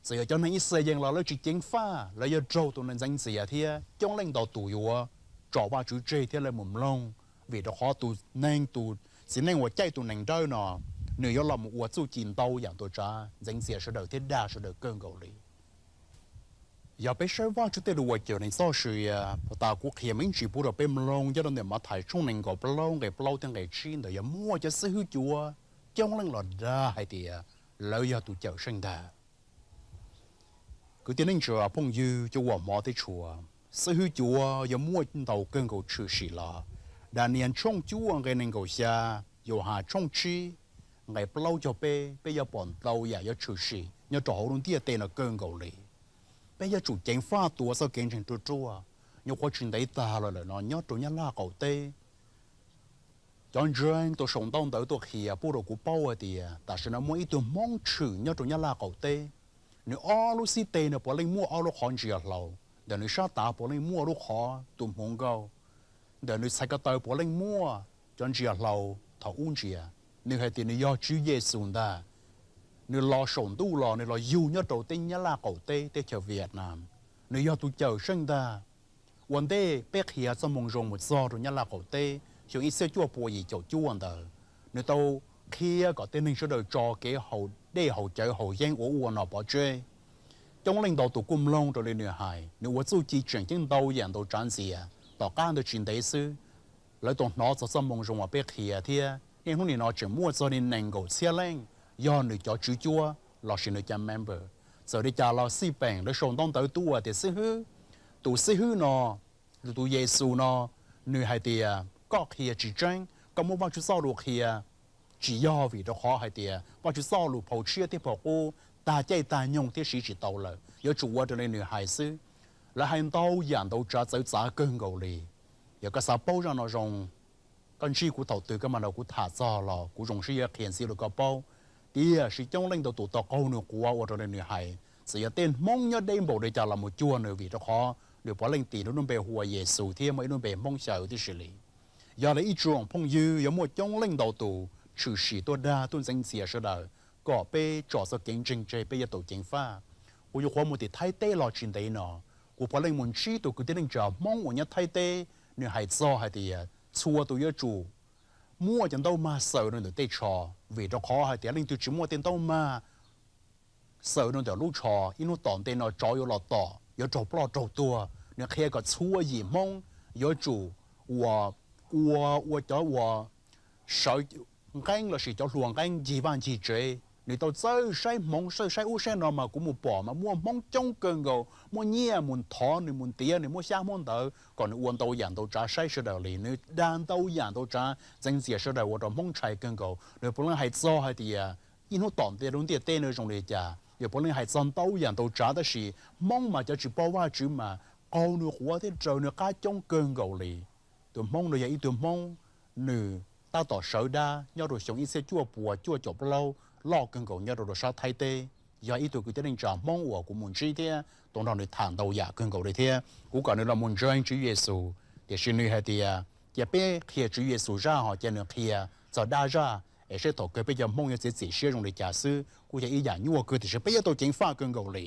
Txawm yog cov neeg Yixalayees los lawv tsis ceev faj, lawv yuav raug tus neeg ntxeev ntxias thiab coob leej ntau tus yuav tso Vajtswv tseg thiab lawv mus mloog, vim rau qhov tus neeg, tus txiv neej uas caij tus nees dawb no, nws yuav los mus ua txuj ci ntau yam ntau tsav ntxeev ntxias sawv daws thiab dag sawv daws kawg nkaus li. Yog peb saib Vajtswv tej lus uas cawm neeg txoj sia, puag ta kuv qhia me ntsis pub rau peb mloog nyob rau ntawm Mathais tshooj nees nkaum plaub nqe plaub thiab nqe tsib ntawd, yog muaj cov xib hwb cuav coob leej los dag hais tias lawv yog tus cawm seej ntag. Kwv tij neej tsa phooj ywg cov uas hmov thiab tshua, xib hwb cuav yuav muaj ntau kawg nkaus tshwm sim los. Daniel tshooj cuaj nqe nees nkaum xya, Yauhas tshooj tsib nqe plaub caug peb, peb yuav pom ntau yam yuav tshwm sim nyob rau hauv lub ntiaj teb no kawg nkaus li. Peb yuav tsum ceev faj tuav txoj kev ntseeg ruaj ruaj. Nyuam qhuav tsis ntev tag los lawm no nyob rau Nyab Laj qaum teb, cov ntseeg tau sau ntaub ntawv tuaj qhia pub rau kuv paub hais tias tam sim no muaj ib tug Hmoob tshwm nyob rau Nyab Laj qaum teb. Nws ob lub xib teg no puav leej muaj ob lub qhov ntsia hlau, ntawm nws sab tav puav leej muaj lub qhov tus hmuv nkauj, ntawm nws txhais ko taw puav leej muaj cov ntsia hlau thaum ub ntsia. Nws hais tias nws yog Tswv Yexus ntag. Nws los saum ntuj los nws los yug nyob rau teb Nyab Laj qaum teb teb chaws Vietnam. Nws yog tus cawm seej ntag. Ua ntej peb qhia txoj moo zoo mus txog rau Nyab Laj qaum teb xyoo ib txhiab cuaj pua yim caum cuaj ntawd, nws tau qhia kom tej neeg sawv daws tso kev haus dej haus cawv haus yeeb ua ub ua no pov tseg. Coob leej ntau tus kuj mloog raws li nws hais, nws ua txuj ci tseem ceeb ntau yam ntau tsav ntxias. Tom qab ntawd tsis ntev xwb, lawv tau hnov txog txoj moo zoo uas peb qhia thiab niaj hnub nim no tseem muaj txog li nees nkaum txhiab leej yog nws cov tswv cuab lossis nws cov member. Txawm li cas los xij peem lawv sau ntaub ntawv tuaj tias xib hwb, tus xib hwb no, tus Yexus no, nws hais tias koj qhia tsis tseeb, koj muab Vajtswv txoj lus qhia tsis yog, vim rau qhov hais tias Vajtswv txoj lus phau tshiab thiab phau qub tag caij tag nyoog thiab siv tsis tau lawm, yuav tsum ua raws li nws hais xwb. Lawv hais ntau yam ntau tsav txawv txav kawg nkaus li. Yog koj xav paub zaj no zoo, koj ntsib kuv thaum twg koj mam nrog kuv tham txog los kuv zoo siab yuav qhia ntxiv rau koj paub. Tiam sis coob leej ntau tus tau qaug nws quav ua rau li nws hais, txawm yog tej Hmoob nyob deb npaum li cas los mus cuag nws, vim rau qhov nws puav leej tis lub npe hu ua Yexus thiab muaj ib lub npe Hmoob xyaw tib si li. Yog li ib tsoom phooj ywg, yuav muaj coob leej ntau tus tshwm sim tuaj dag tuaj ntxeev ntxias sawv daws kom peb tso txoj kev ntseeg tseg, peb yuav tau ceev faj. Kuv yuav qhuav mus tim Thaib teb los tsis ntev no, kuv puav leej mus ntsib tus kwv tij neej tsa Hmoob uas nyob Thaib teb, nws hais txog hais tias txhua tus yuav tsum muaj cov ntaub mag xaws rau ntawm tej tsho, vim rau qhov hais tias leej twg tsis muaj tej ntaub mag xaws rau ntawm lub tsho, ib hnub tom ntej no tsov yuav los tom, yuav raug ploj raug tuag. Nws qhia kom txhua yim Hmoob yuav tsum ua, ua, ua cov uas sawv nqeeb lossis cov hluas nqeeb ncig vaj ncig tsev. Nws tau txawj saib hmoov, txawj saib ub saib no, mas kuv mus pom mas muaj Hmoob coob kawg nkaus, muaj nyiaj mus thov nws, mus ntiav nws, muab xyab muab ntawv kom nws ua ntau yam ntau tsav saib sawv daws li. Nws dag ntau yam ntau tsav ntxeev ntxias sawv daws ua rau Hmoob ntshai kawg nkaus. Nws puav leej hais txog hais tias ib hnub tom ntej lub ntiaj teb no zoo li cas, nws puav leej hais txog ntau yam ntau tsav, tab sis Hmoob mas cov tsis paub Vajtswv mas qaug nws quav thiab raws nws qab coob kawg nkaus li. Tus Hmoob no yog ib tug Hmoob, nws tab tom sawv dab nyob rau xyoo ib txhiab cuaj puas cuaj caum plaub, loj kawg nkaus nyob rau sab Thaib teb. Yog ib tug kwv tij neej tsa Hmoob uas kuv mus ntsib thiab tau nrog nws tham ntau yam kawg nkaus li thiab kuv kom nws los mus ntseeg Tswv Yexus, tiam sis nws hais tias cia peb qhia Tswv Yexus zaj ho cia nws qhia txog dab zaj es seb thaum kawg peb cov Hmoob yuav txiav txim siab zoo li cas xwb. Kuj yog ib yam nyuaj kawg tiam sis peb yuav tau ceev faj kawg nkaus li.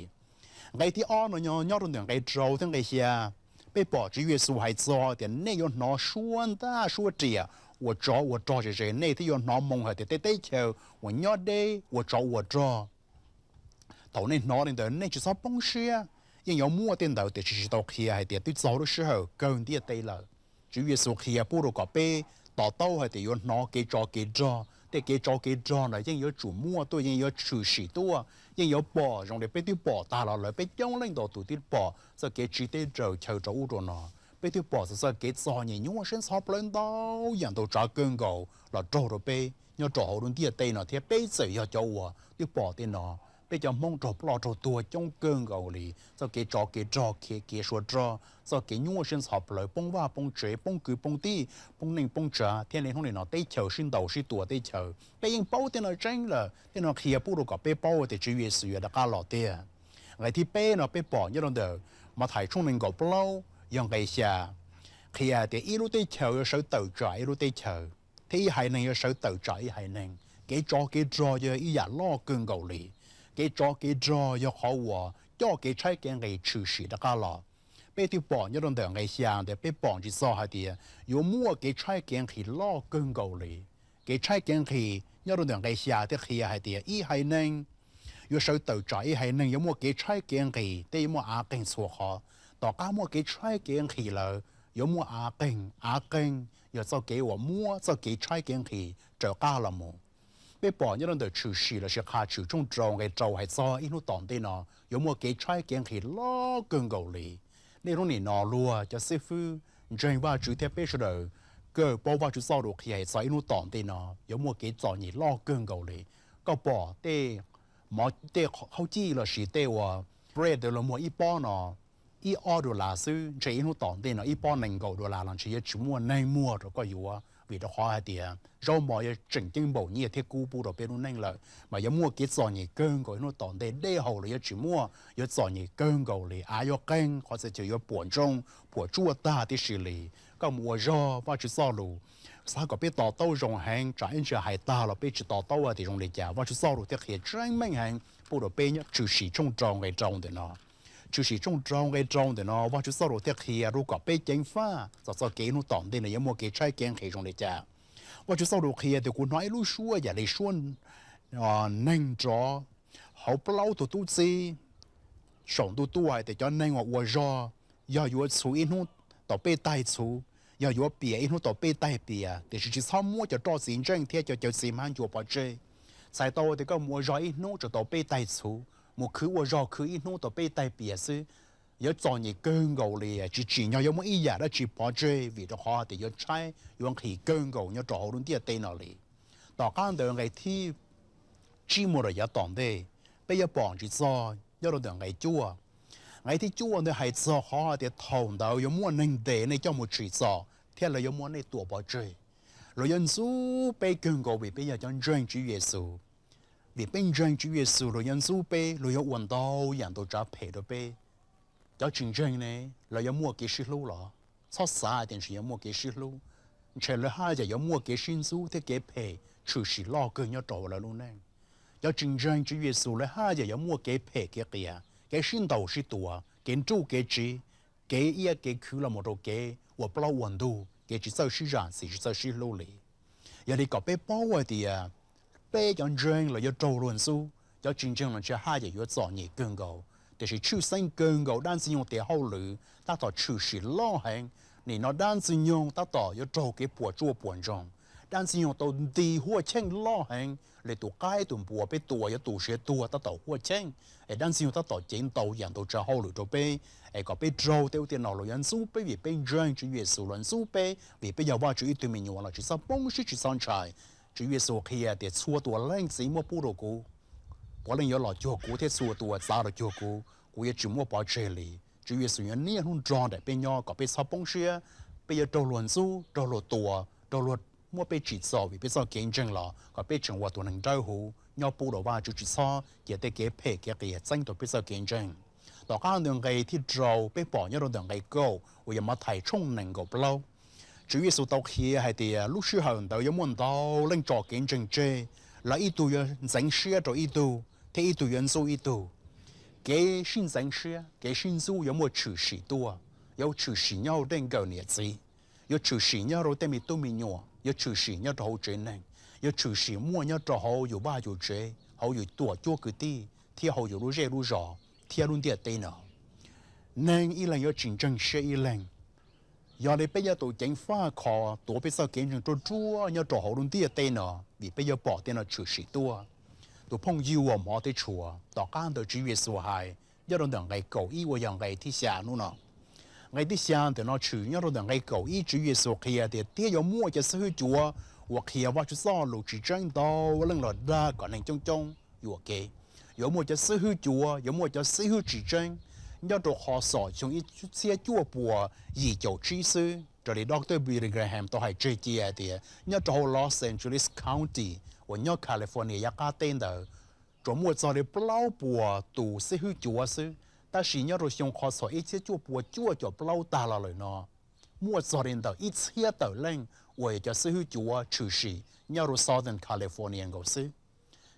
Nqe thib ob no nyob rau ntawm nqe rau thiab nqe xya. Peb pom Tswv Yexus hais txog tias nej yuav hnov suab ntaj suab riam uas tsov uas rog ze ze, nej thiaj yuav hnov moo hais tias tej teb chaws uas nyob deb ua tsov ua rog. Thaum nej hnov li ntawd nej tsis txhob poob siab. Yeej yuav muaj tej ntawd tiam sis tsis tau qhia hais tias twb txog lub sij hawm kawg ntiaj teb lawm. Tswv Yexus qhia pub rau kom peb to taub hais tias yuav hnov kev tsov kev rog. Tej kev tsov kev rog ntawd yeej yuav tsum muaj tuaj, yeej yuav tshwm sim tuaj, yeej yuav pom zoo li peb twb pom tag los lawm. Peb coob leej ntau tus twb pom txoj kev tsiv teb raws chaw rau ub rau no. Peb twb pom txog txoj kev txom nyem nyuaj siab ntxhov plawv ntau yam ntau tsav kawg nkaus los raug rau peb nyob rau hauv lub ntiaj teb no thiab peb txawm yog cov uas twb pom tej no. Peb cov Hmoob raug ploj raug tuag coob kawg nkaus li, txoj kev tsov kev rog, kev kev sua rog, txoj kev nyuaj siab ntxhov plawv, poob vaj poob tsev, poob kwv poob tij, poob neej poob tsav thiab niaj hnub nim no teb chaws sib ntaus sib tua teb chaws. Peb yeej paub tej no tseeb lawm, tej no qhia pub rau kom peb paub tias Tswv Yexus yuav rov qab los tiag. Nqe thib peb no peb pom nyob rau ntawm Mathais tshooj nees nkaum plaub yog nqe xya, qhia tias ib lub teb chaws yuav sawv tawm tsam ib lub teb chaws, thiab ib haiv neeg yuav sawv tawm tsam ib haiv neeg. Kev tsov kev rog yog ib yam loj kawg nkaus li. Kev tsov kev rog yog qhov uas coj kev tshaib kev nqhis tshwm sim rov qab los. Peb twb pom nyob rau ntawm nqe xya ntawd peb pom ntsis txog hais tias yuav muaj kev tshaib kev nqhis loj kawg nkaus li. Kev tshaib kev nqhis nyob rau ntawm nqe xya thiaj qhia hais tias ib haiv neeg yuav sawv tawm tsam ib haiv neeg, yuav muaj kev tshaib kev nqhis thiab yuav muaj av qeeg txhua qhov. Tom qab muaj kev tshaib kev nqhis lawm yuav muaj av qeeg. Av qeeg yog txoj kev uas muab txoj kev tshaib kev nqhis raws qab los mus. Peb pom nyob rau ntawm Tshwm Sim lossis Qhia Tshwm tshooj rau nqe rau hais txog ib hnub tom ntej no yuav muaj kev tshaib kev nqhis loj kawg nkaus li. Niaj hnub nim no luag cov xib fwb ntseeg Vajtswv thiab peb sawv daws kawg paub Vajtswv txoj lus qhia hais txog ib hnub tom ntej no yuav muaj kev txom nyem loj kawg nkaus li. Koj pom tej mov, tej qhaub cij lossis tej uas bread los muag ib pob no ib ob dollar xwb, ntshe ib hnub tom ntej no ib pob nees nkaum dollar los ntshe yuav tsis muaj neeg muag rau koj yuav, vim rau qhov hais tias zaub mov yuav tseem ceeb npaum nyiaj thiab kub pub rau peb lub neej lawm, mas yuav muaj kev txom nyem kawg nkaus ib hnub tom ntej. Dej haus los yuav tsis muaj, yuav txom nyem kawg nkaus li. Av yuav qeeg, qhov txhia chaw yuav puas ntsoog puas tsuaj tag tib si li. Koj mus ua zog Vajtswv txoj lus, xav kom peb to taub zoo heev, tsam ib ntsis hais tag los peb tsis to taub tias zoo li cas. Vajtswv txoj lus thiaj qhia tseeb meej heev pub rau peb nyob Tshwm Sim tshooj rau nqe rau ntawm no. Tshwm Sim tshooj rau nqe rau ntawm no Vajtswv txoj lus thiaj qhia rau kom peb ceev faj txog txoj kev hnub tom ntej no yuav muaj kev tshaib kev nqhis zoo li cas. Vajtswv txoj lus qhia tias kuv hnov ib lub suab yam li suab neeg nrov hauv plaub tug tub txib saum ntuj tuaj hais tias cov neeg uas ua zog yog yuav txhuv ib hnub tau peb taig txhuv, yog yuav pias ib hnub tau peb taig pias, tiam sis tsis txhob muab cov roj txiv ntseej thiab cov cawv txiv hmab ncua pov tseg. Txhais tau tias koj mus ua zog ib hnub tsuas tau peb taig txhuv, mus khwv ua zog khwv ib hnub tau peb taig pias xwb. Yuav txom nyem kawg nkaus li, tsis tsim nyog yuav muaj ib yam dab tsi pov tseg, vim rau qhov tias yuav tshaib yuav nqhis kawg nkaus nyob rau hauv lub ntiaj teb no li. Tom qab ntawd nqe thib tsib mus rau yav tom ntej, peb yuav pom ntsis txog nyob rau ntawm nqe cuaj. Nqe thib cuaj ntawd hais txog qhov tias thaum ntawd yuav muaj neeg ntes nej coj mus tsim txom thiab lawv yuav muab nej tua pov tseg. Luag yuav ntxub peb kawg nkaus vim peb yog cov ntseeg Tswv Yexus. Vim peb ntseeg Tswv Yexus, luag yuav ntxub peb, luag yuav ua ntau yam ntau tsav phem rau peb. Cov tsis ntseeg ne, lawv yuav muaj kev sib hlub los? Txhob xav tias ntshe yuav muaj kev sib hlub. Ntshe lawv haj yam yuav muaj kev sib ntxub thiab kev phem tshwm sim loj kawg nyob rau lawv lub neej. Cov tsis ntseeg Tswv Yexus lawv haj yam yuav muaj kev phem kev qias, kev sib ntaus sib tua, kev nruj kev tsiv, kev iab kev khwv los mus rau kev ua plaub ua ntug, kev tsis txawj sib zam txim, tsis txawj sib hlub li. Yog li kom peb paub hais tias peb cov ntseeg los yuav raug luag ntxub, cov tsis ntseeg los ntshe haj yam yuav txom nyem kawg nkaus. Tiam sis tshwj xeeb kawg nkaus dab Ntxwg Nyoog tes hauj lwm tab tom tshwm sim loj heev. Nim no dab Ntxwg Nyoog tab tom yuav raug kev puas tsuaj puas ntsoog. Dab Ntxwg Nyoog tau nti huaj cheej loj heev li tus qaib tus npua peb tua yuav tu siav tuag tab tom huaj cheej. Es dab Ntxwg Nyoog tab tom cev ntau yam ntau tsav hauj lwm rau peb, es kom peb raug tej ub tej no. Luag yuav ntxub peb vim peb ntseeg Tswv Yexus, luag ntxub peb vim peb yog Vajtswv ib tug me nyuam los tsis txhob poob siab tsis txhob ntshai. Tswv Yexus qhia tias txhua tus uas Leej Txiv muab pub rau kuv, puav leej yuav los cuag kuv, thiab txhua tus uas txav los cuag kuv, kuv yuav tsis muab pov tseg li. Tswv Yexus yuav niaj hnub nrog nraim peb nyob kom peb txhob poob siab. Peb yuav raug luag ntxub, raug luag tua, raug luag muab peb tsim txom vim peb txoj kev ntseeg los kom peb tseem ua tus neeg dawb huv nyob pub rau Vajtswv, tsis txhob cia tej kev phem kev qias txeeb rau peb txoj kev ntseeg. Tom qab ntawd nqe thib rau peb pom nyob rau ntawm nqe kaum uas yog Mathais tshooj nees nkaum plaub. Tswv Yexus tau qhia hais tias lub sij hawm ntawd yuav muaj ntau leej tso kev ntseeg tseg, lawv ib tug yuav ntxeev siab rau ib tug thiab ib tug yuav ntxub ib tug. Kev sib ntxeev siab, kev sib ntxub yuav muaj tshwm sim tuaj, yuav tshwm sim nyob hauv tej nkawm niam txiv, yuav tshwm sim nyob rau tej me tub me nyuam, yuav tshwm sim nyob rau hauv tsev neeg, yuav tshwm sim muaj nyob rau hauv yus vaj yus tsev, hauv yus tuam cuab kwv tij thiab hauv yus lub zej lub zos thiab lub ntiaj teb no. Neeg ib leeg yuav tsis ntseeg siab ib leeg. Yog li peb yuav tau ceev faj kho tuav peb txoj kev ntseeg ruaj ruaj nyob rau hauv lub ntiaj teb no, vim peb yuav pom tej no tshwm sim tuaj. Tus phooj ywg uas hmov thiab tshua, tom qab ntawd Tswv Yexus hais nyob rau ntawm nqe kaum ib uas yog nqe thib xya hnub no. Nqe thib xya ntawm no tshwm nyob rau ntawm nqe kaum ib, Tswv Yexus qhia tias thiab yuav muaj cov xib hwb cuav uas qhia Vajtswv txoj lus tsis tseeb ntau leej los dag kom neeg coob coob yuam kev. Yuav muaj cov xib hwb cuav, yuav muaj cov xib hwb tsis tseeb. Nyob rau qhov xom xyoo ib txhiab cuaj puas yim caum tsib xwb, raws li Doctor Billy Graham tau hais tseg cia tias nyob rau hauv Los Angeles County uas nyob California yav qab teb ntawd, tsuas muaj txog li plaub puas tus xib hwb cuav xwb. Tab sis nyob rau xyoo qhov txhom ib txhiab cuaj puas cuaj caum plaub tag los lawm no, muaj txog li ntawm ib txhiab tawm leej uas yog cov xib hwb cuav tshwm sim nyob rau Southern California nkaus xwb.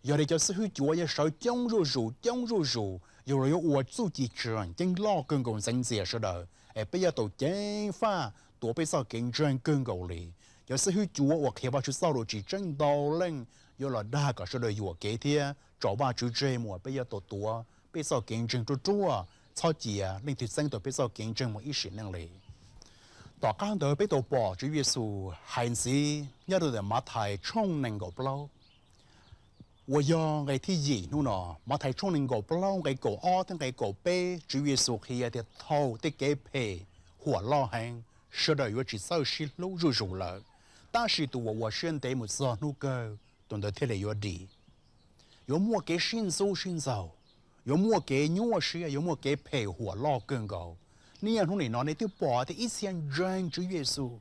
Yog li cov xib hwb cuav yuav sawv coob zuj zus, coob zuj zus, yog los yuav ua txuj ci tseem ceeb loj kawg nkaus ntxeev ntxias sawv daws, es peb yuav tau ceev faj tuav peb txoj kev ntseeg kawg nkaus li. Cov xib hwb cuav uas qhia Vajtswv txoj lus tsis tseeb ntau leej yuav los dag kom sawv daws yuam kev thiab tso Vajtswv tseg mus, peb yuav tau tuav peb txoj kev ntseeg ruaj ruaj, txhob cia leej twg txeeb tau peb txoj kev ntseeg mus ib sim neej li. Tom qab ntawd peb tau pom Tswv Yexus hais ntxiv nyob rau ntawm Mathais tshooj nees nkaum plaub uas yog nqe thib yim hnub no. Mathais tshooj nees nkaum plaub nqe kaum ob thiab nqe kaum peb, Tswv Yexus qhia tias thaum tej kev phem huam loj heev, sawv daws yuav tsis txawj sib hlub zuj zus lawm. Tab sis tus uas ua siab ntev mus txog hnub kawg, tus ntawd thiaj li yuav dim. Yuav muaj kev sib ntxub sib ntxaug, yuav muaj kev nyuaj siab, yuav muaj kev phem huam loj kawg nkaus. Niaj hnub nim no nej twb pom tias ib txhia ntseeg Tswv Yexus,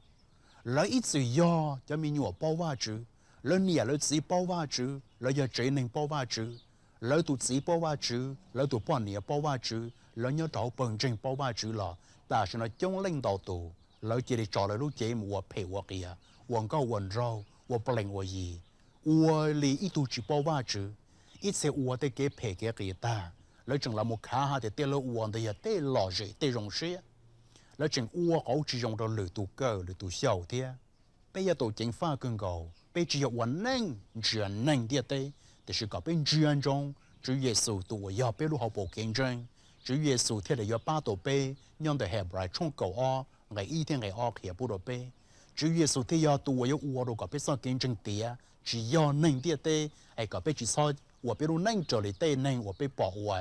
lawv ib txwm yog cov me nyuam paub Vajtswv, lawv niam lawv txiv paub Vajtswv, lawv yog tsev neeg paub Vajtswv, lawv tus txiv paub Vajtswv, lawv tus poj niam paub Vajtswv, lawv nyob rau hauv pawg ntseeg paub Vajtswv los tam sim no coob leej ntau tus lawv cia li tso lawv lub cev mus ua phem ua qias, ua nkauj ua nraug, ua plees ua yi, ua li ib tug tsis paub Vajtswv. Ib txhia ua tej kev phem kev qias tag, lawv tseem los mus khav hais tias tej lawv ua ntawd yog tej lom zem tej zoo siab. Lawv tseem ua qauv tsis zoo rau lwm tus kawm lwm tus xyaum thiab. Peb yuav tau ceev faj kawg nkaus, peb tsis yog ua neej ntsia neeg ntiaj teb, tiam sis kom peb ntsia ntsoov Tswv Yexus tus uas yog peb lub hauv paus kev ntseeg. Tswv Yexus thiaj li yuav pab tau peb. Nyob ntawm Henplais tshooj kaum ob nqe ib thiab nqe ob qhia pub rau peb, Tswv Yexus thiaj yog tus uas yuav ua rau kom peb txoj kev ntseeg tiav, tsis yog neeg ntiaj teb, es kom peb tsis txhob ua peb lub neej raws li tej neeg uas peb pom ua.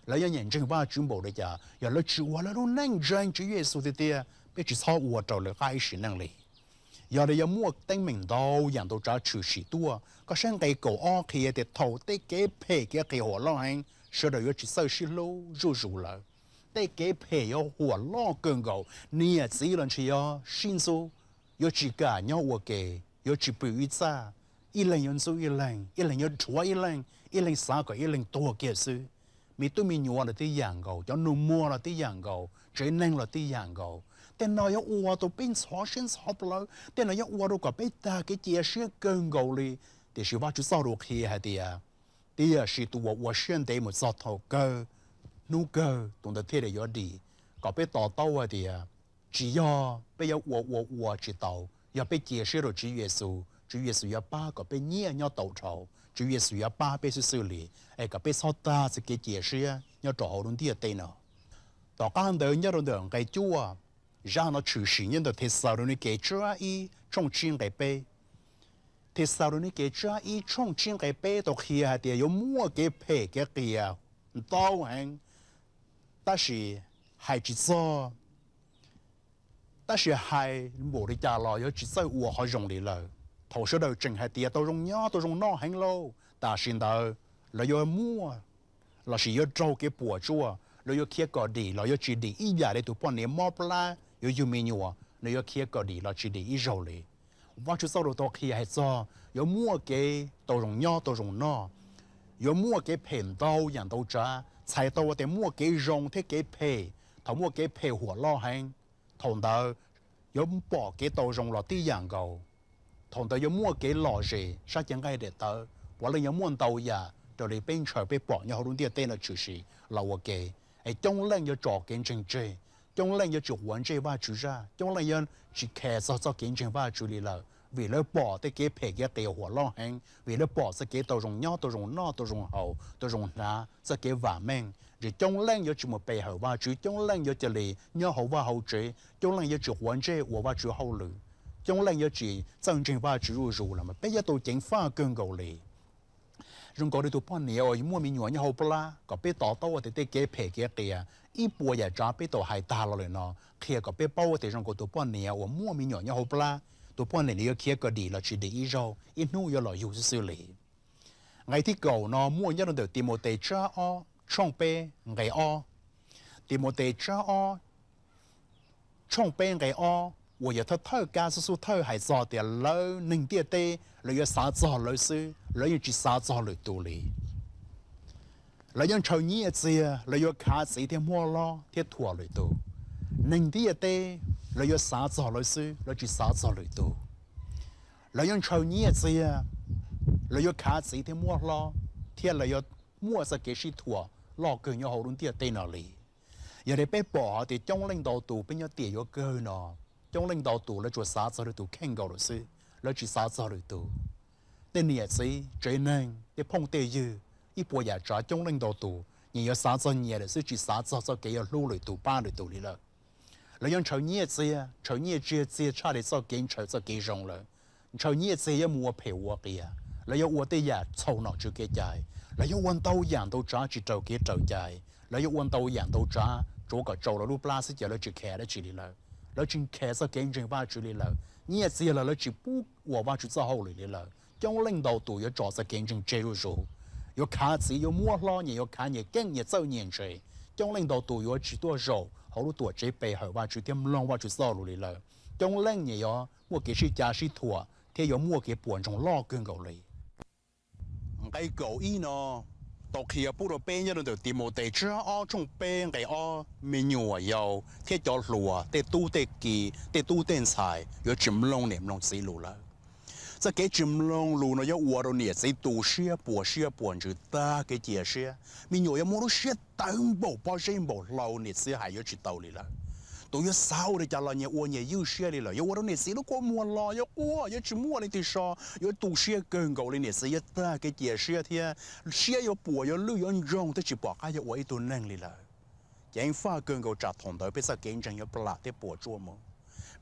Lawv yuav nyiam ntseeg Vajtswv npaum li cas, yog lawv tsis ua lawv lub neej ntseeg Tswv Yexus tiag tiag, peb tsis txhob ua raws lawv qab ib sim neej li. Yog li yuav muaj teeb meem ntau yam ntau tsav tshwm sim tuaj. Koj saib nqe kaum ob qhia tias thaum tej kev phem kev qias huam loj heev, sawv daws yuav tsis txawj sib hlub zuj zus lawm. Tej kev phem yuav huam loj kawg nkaus, niam txiv los ntshe yuav sib ntxub, yuav tsis kam nyob ua ke, yuav tsis pw ib txaj, ib leeg yuav ntxub ib leeg, ib leeg yuav rhuav ib leeg, ib leeg xav kom ib leeg tuag kiag xwb. Me tub me nyuam los tib yam nkaus, cov nus muag los tib yam nkaus, tsev neeg los tib yam nkaus. Tej no yuav ua rau peb ntxhov siab ntxhov plawv, tej no yuav ua rau kom peb tag kev cia siab kawg nkaus li. Tiam sis Vajtswv txoj lus qhia hais tias, tiam sis tus uas ua siab ntev mus txog thaum kawg, hnub kawg tus ntawd thiaj li yuav dim. Kom peb to taub hais tias, tsis yog peb yuav ua ua ua tsis tau, yog peb cia siab rau Tswv Yexus, Tswv Yexus yuav pab kom peb nyiaj nyob tau dhau, Tswv Yexus yuav pab peb xwb xwb li, es kom peb txhob tag txoj kev cia siab nyob rau hauv lub ntiaj teb no. Tom qab ntawd nyob rau ntawm nqe cuaj, zaj no tshwm sim nyob ntawm Thexalaunikes tsab ib tshooj tsib nqe peb. Thexalaunikes tsab ib tshooj tsib nqe peb tau qhia hais tias yuav muaj kev phem kev qias ntau heev, tab sis hais tsis txog, tab sis hais npaum li cas los yuav tsis txawj ua qhov zoo li lawm. Thaum sawv daws tseem hais tias tau zoo nyob tau zoo noj heev lauj, tam sim ntawd lawv yuav muaj lossis yuav raug kev puas tsuaj, lawv yuav khiav kom dim los yuav tsis dim ib yam li tus poj niam mob plab yuav yug me nyuam, nws yuav khiav kom dim los tsis dim ib zaug li. Vajtswv txoj lus tau qhia hais txog yuav muaj kev tau zoo nyob tau zoo noj, yuav muaj kev phem ntau yam ntau tsav, txhais tau tias muaj kev zoo thiab kev phem. Thaum muaj kev phem huam loj heev, thaum ntawd yuav pom kev tau zoo los tib yam nkaus. Thaum ntawd yuav muaj kev lom zem sab cev nqaij daim tawv, puav leej yuav muaj ntau yam raws li peb ntshaw peb pom nyob hauv lub ntiaj teb no tshwm sim los ua ke. Es coob leej yuav tso kev ntseeg tseg, coob leej yuav tsis quav ntsej Vajtswv zaj, coob leej yuav tsis khav txog txoj kev ntseeg Vajtswv li lawm, vim lawv pom tej kev phem kev qias huam loj heev, vim lawv pom txoj kev tau zoo nyob tau zoo noj tau zoo haus tau zoo hnav txoj kev vam meej. Ces coob leej yuav tsis mus pe hawm Vajtswv, coob leej yuav cia li nyob hauv vaj hauv tsev, coob leej yuav tsis quav ntsej ua Vajtswv hauj lwm, coob leej yuav tsis txawj ntseeg Vajtswv zuj zus los mas peb yuav tau ceev faj kawg nkaus li. Zoo nkaus li tus poj niam uas muaj me nyuam nyob hauv plab, kom peb to taub tias tej kev phem kev qias ib puas yam tsav peb tau hais tag los lawm no qhia kom peb paub tias zoo nkaus tus poj niam uas muaj me nyuam nyob hauv plab, tus poj niam nws yuav khiav kom dim los tsis dim ib zaug, ib hnub yuav los yug xwb xwb li. Nqe thib kaum no muaj nyob rau ntawm Timautes tsab ob tshooj peb nqe ob. Timautes tsab ob tshooj peb nqe ob uas yog thawj thawj kab xub xub thawj hais txog tias lawv neeg ntiaj teb lawv yuav xav txog lawv xwb, lawv yeej tsis xav txog lwm tus li. Lawv yuav ntshaw nyiaj txiag, lawv yuav khav txiv thiab muab hlob thiab thuam lwm tus. Neeg ntiaj teb lawv yuav xav txog lawv xwb, lawv tsis xav txog lwm tus. Lawv yuav ntshaw nyiaj txiag, lawv yuav khav txiv thiab muab hlob, thiab lawv yuav muaj txoj kev sib thuam loj kawg nyob hauv lub ntiaj teb no li. Yog li peb pom hais tias coob leej ntau tus peb nyob tiam yuav kawg no, coob leej ntau tus lawv tsuas xav txog lwm tus kheej nkaus lawm xwb, lawv tsis xav txog lwm tus. Tej niam txiv tsev neeg tej phooj tej ywg ib puas yam tsav coob leej ntau tus nyias yuav xav txog nyias lawm xwb, tsis xav txog txoj kev yuav hlub lwm tus pab lwm tus li lawm. Lawv yuav ntshaw nyiaj txiag, ntshaw nyiaj txiag tshaj li txoj kev ntshaw txoj kev zoo lawm. Ntshaw nyiaj txiag yuav mus ua phem ua qias, lawv yuav ua tej yam txhaum nom tswv kev cai, lawv yuav ua ntau yam ntau tsav tsis raws kev raws cai, lawv yuav ua ntau yam ntau tsav tsuav kom tsau lawv lub plab xwb ces lawv tsis khav dab tsi li lawm. Lawv tsis khav txoj kev ntseeg Vajtswv li lawm, nyiaj txiag los lawv tsis pub ua Vajtswv txoj hauj lwm li lawm. Coob leej ntau tus yuav tso txoj kev ntseeg tseg zuj zus, yuav khav txiv yuav muab hlob, nyias yuav khav nyias keeb nyias txawj nyias ntse. Coob leej ntau tus yuav tsis tuaj zaum hauv lub tuam tsev pe hawm Vajtswv thiab mloog Vajtswv txoj lus li lawm. Coob leej nyias yuav muaj kev sib cav sib thuam thiab yuav muaj kev puas ntsoog loj kawg nkaus li. Nqe kaum ib no tau qhia pub rau peb nyob rau ntawm Timautes tsab ob tshooj peb nqe ob, me nyuam yaus thiab cov hluas, tej tub tej ki, tej tub tej ntxhais yuav tsis mloog niam mloog txiv lus lawm. Txoj kev tsis mloog lus no yuav ua rau niam txiv tu siab puas siab puas ntsws tag kev cia siab. Me nyuam yuav muaj lub siab tawv npaum pob zeb npaum hlau, niam txiv hais yuav tsis tau li lawm. Tus yuav xav ua li cas los nyias ua nyias ywj siab li lawm, yuav ua rau niam txiv lub kua muag los yuav quaj, yuav tsis muaj leej twg so, yuav tu siab kawg nkaus li, niam txiv yuav tag kev cia siab thiab siab yuav puas yuav lwj yuav ntsoog thiab tsis pom qab yuav ua ib tug neeg li lawm. Ceev faj kawg nkaus tsam thaum ntawd peb txoj kev ntseeg yuav plam thiab puas tsuaj mus.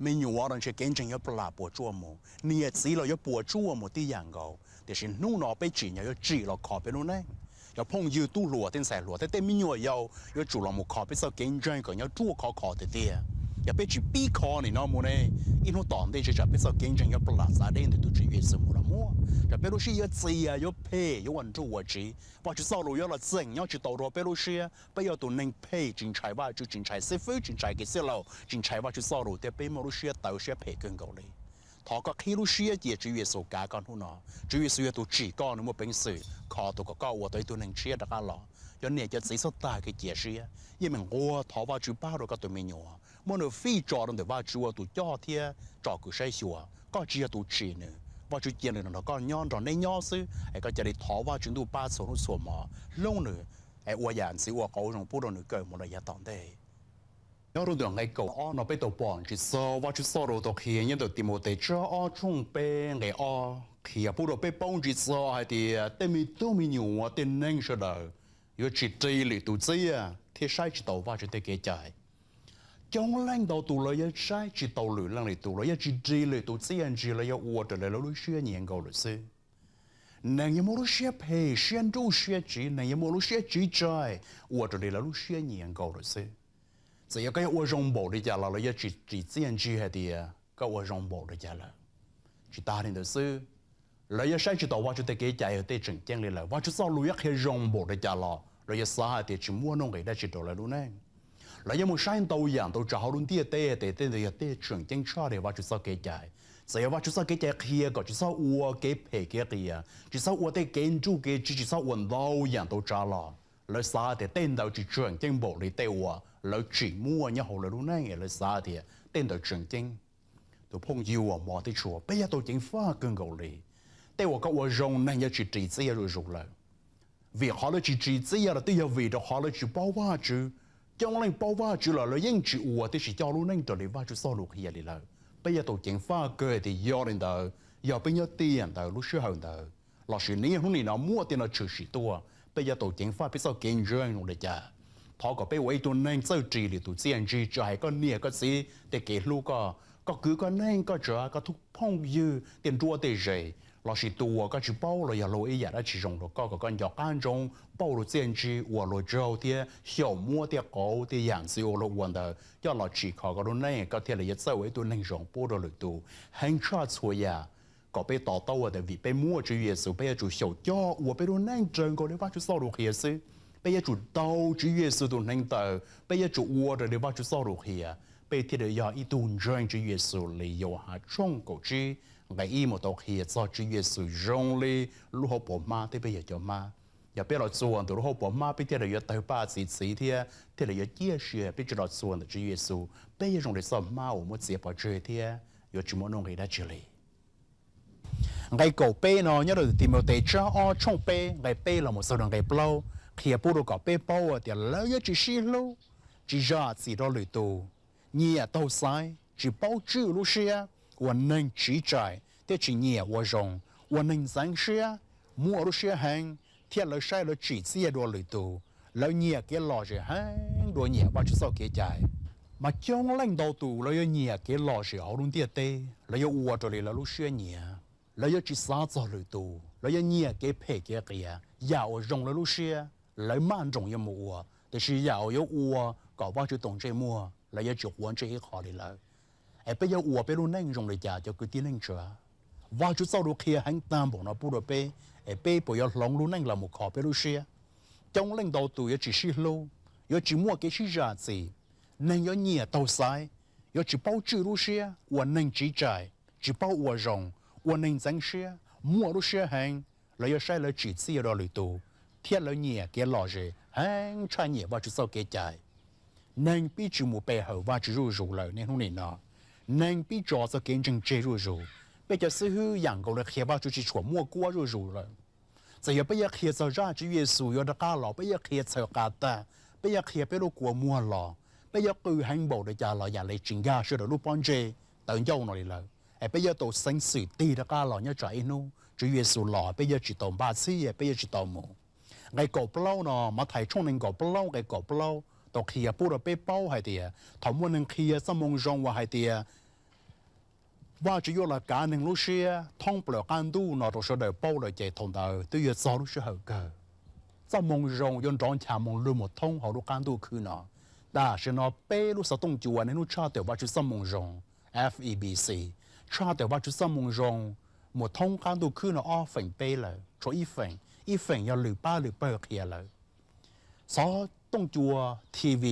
Me nyuam los ntshe kev ntseeg yuav plam puas tsuaj mus, niam txiv los yuav puas tsuaj mus tib yam nkaus. Tiam sis hnub no peb tsim nyog yuav tsim los kho peb lub neej. Cov phooj ywg tub hluas tej ntxhais hluas thiab tej me nyuam yaus yuav tsum los mus kho peb txoj kev ntseeg kom nyob ruaj khov kho tiag tiag. Yog peb tsis pib kho nim no mus ne, ib hnub tom ntej ntshe tsam peb txoj kev ntseeg yuav plam txav deb ntawm tus Tswv Yexus mus los muaj, tsam peb lub siab yuav txias yuav phem yuav ua nruj ua tsiv. Vajtswv txoj lus yuav los txeem nyob tsis tau rau peb lub siab, peb yog tus neeg phem tsis ntshai Vajtswv, tsis ntshai xib fwb, tsis ntshai kev txwj laus, tsis ntshai Vajtswv txoj lus thiab peb muaj lub siab tawv siab phem kawg nkaus li. Thov koj qhib lub siab cia Tswv Yexus kav koj hnub no. Tswv Yexus yog tus tsim koj, nws muaj peev xwm kho tus kom koj ua tau ib tug neeg tshiab rov qab los. Cov niam cov txiv txhob tag kev cia siab, yeej meem nquag thov Vajtswv pab rau koj tus me nyuam, muab nws fij tso rau ntawm Vajtswv ua tus coj thiab tsom kwm saib xyuas. Koj tsis yog tus tsim nws, Vajtswv cia nws nrog koj nyob, nrog neb nyob xwb, es koj cia li thov Vajtswv ntuj pab txhua hnub txhua hmo, hlub nws, es ua yam ntxwv ua qauv zoo pub rau nws kawm mus rau yav tom ntej. Nyob rau ntawm nqe kaum ob no peb tau pom tsis txog Vajtswv txoj lus tau qhia nyob ntawm Timautes tsab ob tshooj peb nqe ob qhia pub rau peb paub tsis txog hais tias tej me tub me nyuam, tej neeg sawv daws yuav tsis ris lwm tus txiaj thiab saib tsis taus Vajtswv tej kev cai. Coob leej ntau tus lawv yuav saib tsis taus lwm leej lwm tus, lawv yuav tsis ris lwm tus txiaj ntsig, lawv yuav ua raws li lawv lub siab nyiam nkaus lawm xwb. Neeg yuav muaj lub siab phem, siab nruj siab tsiv, neeg yuav muaj lub siab tsiv tsaig, ua raws li lawv lub siab nyiam nkaus lawm xwb. Txawm yog koj yuav ua zoo npaum li cas los lawv yuav tsis ris txiaj ntsig hais tias koj ua zoo npaum li cas lawm. Tsis tas li ntawd xwb, lawv yuav saib tsis taus Vajtswv tej kev cai yog tej tseem ceeb li lawm. Vajtswv txoj lus yuav qhia zoo npaum li cas los lawv yuav xav hais tias tsis muaj nuj nqis dab tsi rau lawv lub neej. Lawv yuav mus saib ntau yam ntau tsav hauv lub ntiaj teb tias tej ntawd yog tej tseem ceeb tshaj li Vajtswv txoj kev cai. Txawm yog Vajtswv txoj kev cai qhia kom tsis txhob ua kev phem kev qias, tsis txhob ua tej kev nruj kev tsiv, tsis txhob ua ntau yam ntau tsav los lawv xav tias tej ntawd tsis tseem ceeb npaum li tej uas lawv tsim muaj nyob hauv lawv lub neej es lawv xav tias tej ntawd tseem ceeb. Tus phooj ywg, hmov thiab tshua, peb yuav tau ceev faj kawg nkaus li. Tej uas koj ua zoo neeg yuav tsis ris txiaj zuj zus lawm. Vim qhov lawv tsis ris txiaj los twb yog vim rau qhov lawv tsis paub Vajtswv. Coob leej paub Vajtswv los lawv yeej tsis ua thiab tsis coj lub neej raws li Vajtswv txoj lus qhia li lawm. Peb yuav tau ceev faj kawg tias yog li ntawd, yog peb nyob tiam ntawd lub sij hawm ntawd lossis niaj hnub nim no muaj tej no tshwm sim tuaj, peb yuav tau ceev faj peb txoj kev ntseeg zoo li cas. Thov kom peb ua ib tug neeg txawj ris lwm tus txiaj ntsig, tsis hais koj niam koj txiv tej kev hlub, koj, koj kwv koj neej, koj tsav, koj tus phooj ywg, tej nruab tej ze, lossis tus uas koj tsis paub los yog luag ib yam dab tsi zoo rau koj, kom koj nco qab ntsoov pauj luag txiaj ntsig, ua luag tsaug thiab xyaum muab tej qauv tej yam ntxwv uas luag ua ntawd coj los tsim kho koj lub neej, koj thiaj li yuav txawj ua ib tug neeg zoo pub rau lwm tus. Heev tshaj txhua yam, kom peb to taub tias vim peb muaj Tswv Yexus, peb yuav tsum xyaum coj ua peb lub neej raws nkaus li Vajtswv txoj lus qhia xwb. Peb yuav tsum tau Tswv Yexus tus hneev taw, peb yuav tsum ua raws li Vajtswv txoj lus qhia, peb thiaj li yog ib tug ntseeg Tswv Yexus li Yauhas tshooj kaum tsib nqe ib mus tau qhia txog Tswv Yexus zoo li lub hauv paus hmab thiab peb yog cov hmab. Yog peb los txuas ntawm lub hauv paus hmab, peb thiaj li yuav tawg paj txi txiv thiab thiaj li yuav ciaj sia. Peb tsis los txuas ntawm Tswv Yexus, peb yuav zoo li txoj hmab uas muab txiav pov tseg thiab yuav tsis muaj nuj nqis dab tsi li. Nqe kaum peb no nyob rau Timautes tsab ob tshooj peb nqe peb los mus txog rau nqe plaub qhia pub rau kom peb paub tias lawv yuav tsis sib hlub, tsis zam txim rau lwm tus, nyiam taug xaiv, tsis paub tswj lub siab, ua neeg tsiv tsaim thiab tsis nyiam ua zoo, ua neeg ntxeev siab, muaj lub siab heev, thiab lawv saib lawv tsim txiaj dua lwm tus. Lawv nyiam kev lom zem heev dua nyiam Vajtswv txoj kev cai. Mas coob leej ntau tus lawv yuav nyiam kev lom zem hauv lub ntiaj teb, lawv yuav ua raws li lawv lub siab nyiam. Lawv yuav tsis xav txog lwm tus, lawv yuav nyiam kev phem kev qias, yam uas zoo lawv lub siab lawv maj nroos yuav mus ua, tiam sis yam uas yuav ua kom Vajtswv tau ntsej muag lawv yuav tsis quav ntsej ib qho li lawm. Es peb yuav ua peb lub neej zoo li cas cov kwv tij neej tsa? Vajtswv txoj lus qhia heev tag npaum no pub rau peb, es peb puas yuav hloov lub neej los mus kho peb lub siab? Coob leej ntau tus yuav tsis sib hlub, yuav tsis muaj kev sib zam txim, neeg yuav nyiam taug xaiv, yuav tsis paub tswj lub siab, ua neeg tsiv tsaim, tsis paub ua zoo, ua neeg ntxeev siab, muaj lub siab heev. Lawv yuav saib lawv tsim txiaj rau lwm tus, thiab lawv nyiam kev lom zem heev tshaj nyiam Vajtswv txoj kev cai. Neeg pib tsis mus pe hawm Vajtswv zuj zus lawm niaj hnub nim no. Neeg pib tso txoj kev ntseeg tseg zuj zus. Peb cov xib hwb yam nkaus li qhia Vajtswv tsis tshua muaj kuab zuj zus lawm. Txawm yog peb yuav qhia txog zaj Tswv Yexus yuav rov qab los, peb yuav qhia txhaws qas tag, peb yuav qhia peb lub kua muag los, peb yuav qw heev npaum li cas los yam li tsis nkag sawv daws lub pob ntseg tawv ncauj no li lawm. Es peb yuav tau xeev xwm tig rov qab los nyob tsam ib hnub Tswv Yexus los peb yuav tsis tau npaj txhib, peb yuav tsis tau mus. Nqe kaum plaub no, Mathais tshooj nees nkaum plaub nqe kaum plaub tau qhia pub rau peb paub hais tias thaum muaj neeg qhia txoj moo zoo uas hais tias Vajtswv yuav los kav neeg lub siab thoob plaws qab ntuj no rau sawv daws paub lawm ces thaum ntawd twb yuav txog lub sij hawm kawg. Txoj moo zoo yuav nrov ncha moo lug mus thoob hauv lub qab ntuj khwb no. Tam sim no peb lub xov tooj cua niaj hnub tshaj tawm Vajtswv txoj moo zoo, F E B C, tshaj tawm Vajtswv txoj moo zoo mus thoob qab ntuj khwb no ob feem peb lawm, tshuav ib feem, ib feem yog lwm pab lwm pawg qhia lawm. Xov tooj cua, T V,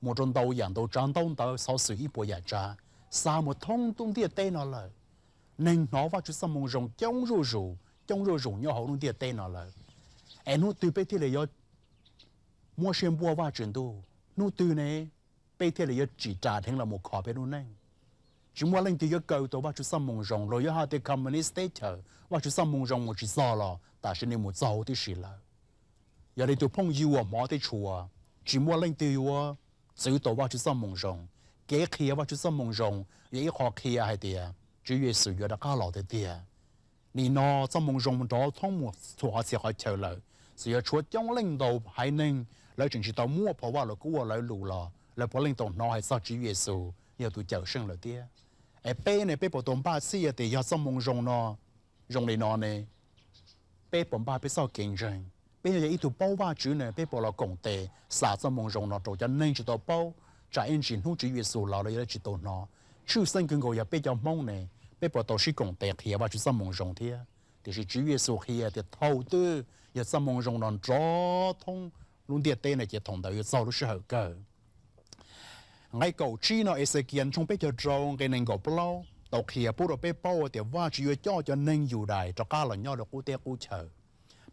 mus rau ntau yam ntau tsav ntaub ntawv xov xwm ib puas yam tsav xa mus thoob ntuj ntiaj teb no lawm. neeg hnov Vajtswv txoj moo zoo coob zuj zus, coob zuj zus nyob hauv lub ntiaj teb no lawm. Es hnub twg peb thiaj li yuav muab siab npuab Vajtswv Ntuj? Hnub twg ne peb thiaj li yuav tsim ras dheev los mus kho peb lub neej? Tsis muaj leej twg yuav kaw tau Vajtswv txoj moo zoo, luag yuav hais tias communist teb chaws Vajtswv txoj moo zoo mus tsis txog los tam sim no mus txog huv tib si lawm. Yog li tus phooj ywg uas hmov thiab tshua, tsis muaj leej twg yuav txwv tau Vajtswv txoj moo zoo. Kev qhia Vajtswv txoj moo zoo yog ib qho qhia hais tias Tswv Yexus yuav rov qab los tiag tiag. Nim no txoj moo zoo nrov thoob mus txhua qhov txhia qhov chaw lawm, txawm yog tshuav coob leej ntau haiv neeg lawv tseem tsis tau muab phau Vajluskub ua lawv lus los lawv puav leej tau hnov hais txog Tswv Yexus yog tus Cawmseej lawm thiab. Es peb ne, peb puas tau npaj txhij tias yog txoj moo zoo no zoo li no ne, peb puas npaj peb txoj kev ntseeg? Peb yog ib tug paub Vajtswv ne, peb puas los koom tes xa txoj moo zoo no rau cov neeg tsis tau paub, tsam ib ntsis hnub Tswv Yexus los lawv yuav tsis tau hnov? Tshwj xeeb kawg nkaus yog peb cov Hmoob ne, peb puas tau sib koom tes qhia Vajtswv txoj moo zoo thiab? Tiam sis Tswv Yexus qhia tias thaum twg yog txoj moo zoo no nrov thoob lub ntiaj teb no ces thaum ntawd yuav txog lub sij hawm kawg. Nqe kaum tsib no, Exekias tshooj peb caug rau nqe nees nkaum plaub tau qhia pub rau peb paub tias Vajtswv yuav coj cov neeg Yudais rov qab los nyob rau qub teb qub chaw.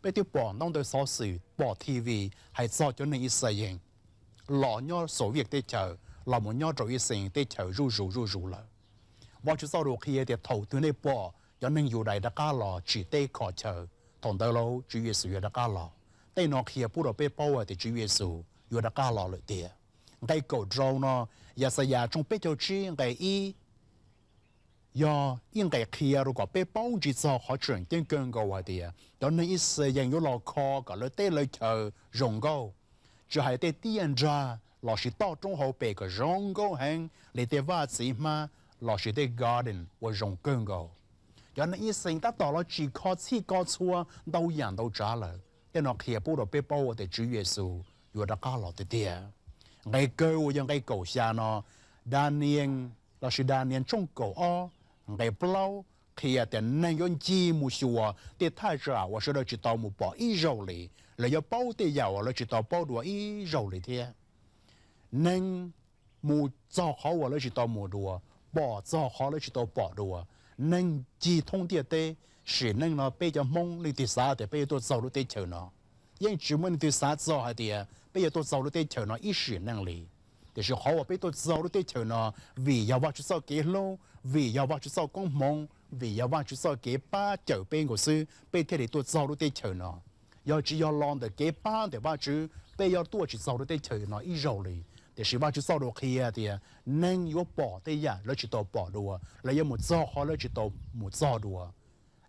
Peb twb pom ntaub ntawv xov xwm, pom T V hais txog cov neeg Ixayees los nyob Soviet teb chaws los mus nyob rau Ixayees teb chaws zuj zus zuj zus lawm. Vajtswv txoj lus qhia tias thaum twg nej pom cov neeg Yudais rov qab los tsim teb kho chaw, thaum ntawd lauj Tswv Yexus yuav rov qab los. Tej no qhia pub rau peb paub hais tias Tswv Yexus yuav rov qab los lawm tiag. Nqe kaum rau no, Yaxayas tshooj peb caug tsib nqe ib yog ib nqe qhia rau kom peb paub ntsis txog qhov tseem ceeb kawg nkaus hais tias cov neeg Ixayees yuav los kho kom lawv teb lawv chaw zoo nkauj, tsis hais tej tiaj nrag lossis toj roob hauv pes kom zoo nkauj heev li tej vaj txiv hmab lossis tej garden uas zoo kawg nkaus. Cov neeg Ixayees tab tom los tsim kho txhij kho txhua ntau yam ntau tsav lawm. Tej no qhia pub rau peb paub tias Tswv Yexus yuav rov qab los tiag tiag. Nqe kawg uas yog nqe kaum xya no, Daniyees lossis Daniyees tshooj kaum ob nqe plaub qhia tias neeg yuav ncig mus xyuas tej thaj tsam uas sawv daws tsis tau mus pom ib zaug li, lawv yuav paub tej yam uas lawv tsis tau paub dua ib zaug li thiab. Neeg mus txog qhov uas lawv tsis tau mus dua, pom txog qhov lawv tsis tau pom dua. Neeg ncig thoob ntiaj teb, sim neej no peb cov Hmoob leej twg xav tias peb yuav tuaj txog lub teb chaws no? Yeej tsis muaj leej twg xav txog hais tias peb yuav tuaj txog lub teb chaws no ib sim neej li. Tiam sis qhov uas peb tuaj txog lub teb chaws no, vim yog Vajtswv txoj kev hlub, vim yog Vajtswv txoj koob hmoov, vim yog Vajtswv txoj kev pab cawm peb nkaus xwb peb thiaj li tuaj txog lub teb chaws no. Yog tsis yog los ntawm kev pab ntawm Vajtswv peb yuav tuaj tsis txog lub teb chaws no ib zaug li. Tiam sis Vajtswv txoj lus qhia tias neeg yuav pom tej yam lawv tsis tau pom dua, lawv yuav mus txog qhov lawv tsis tau mus txog dua.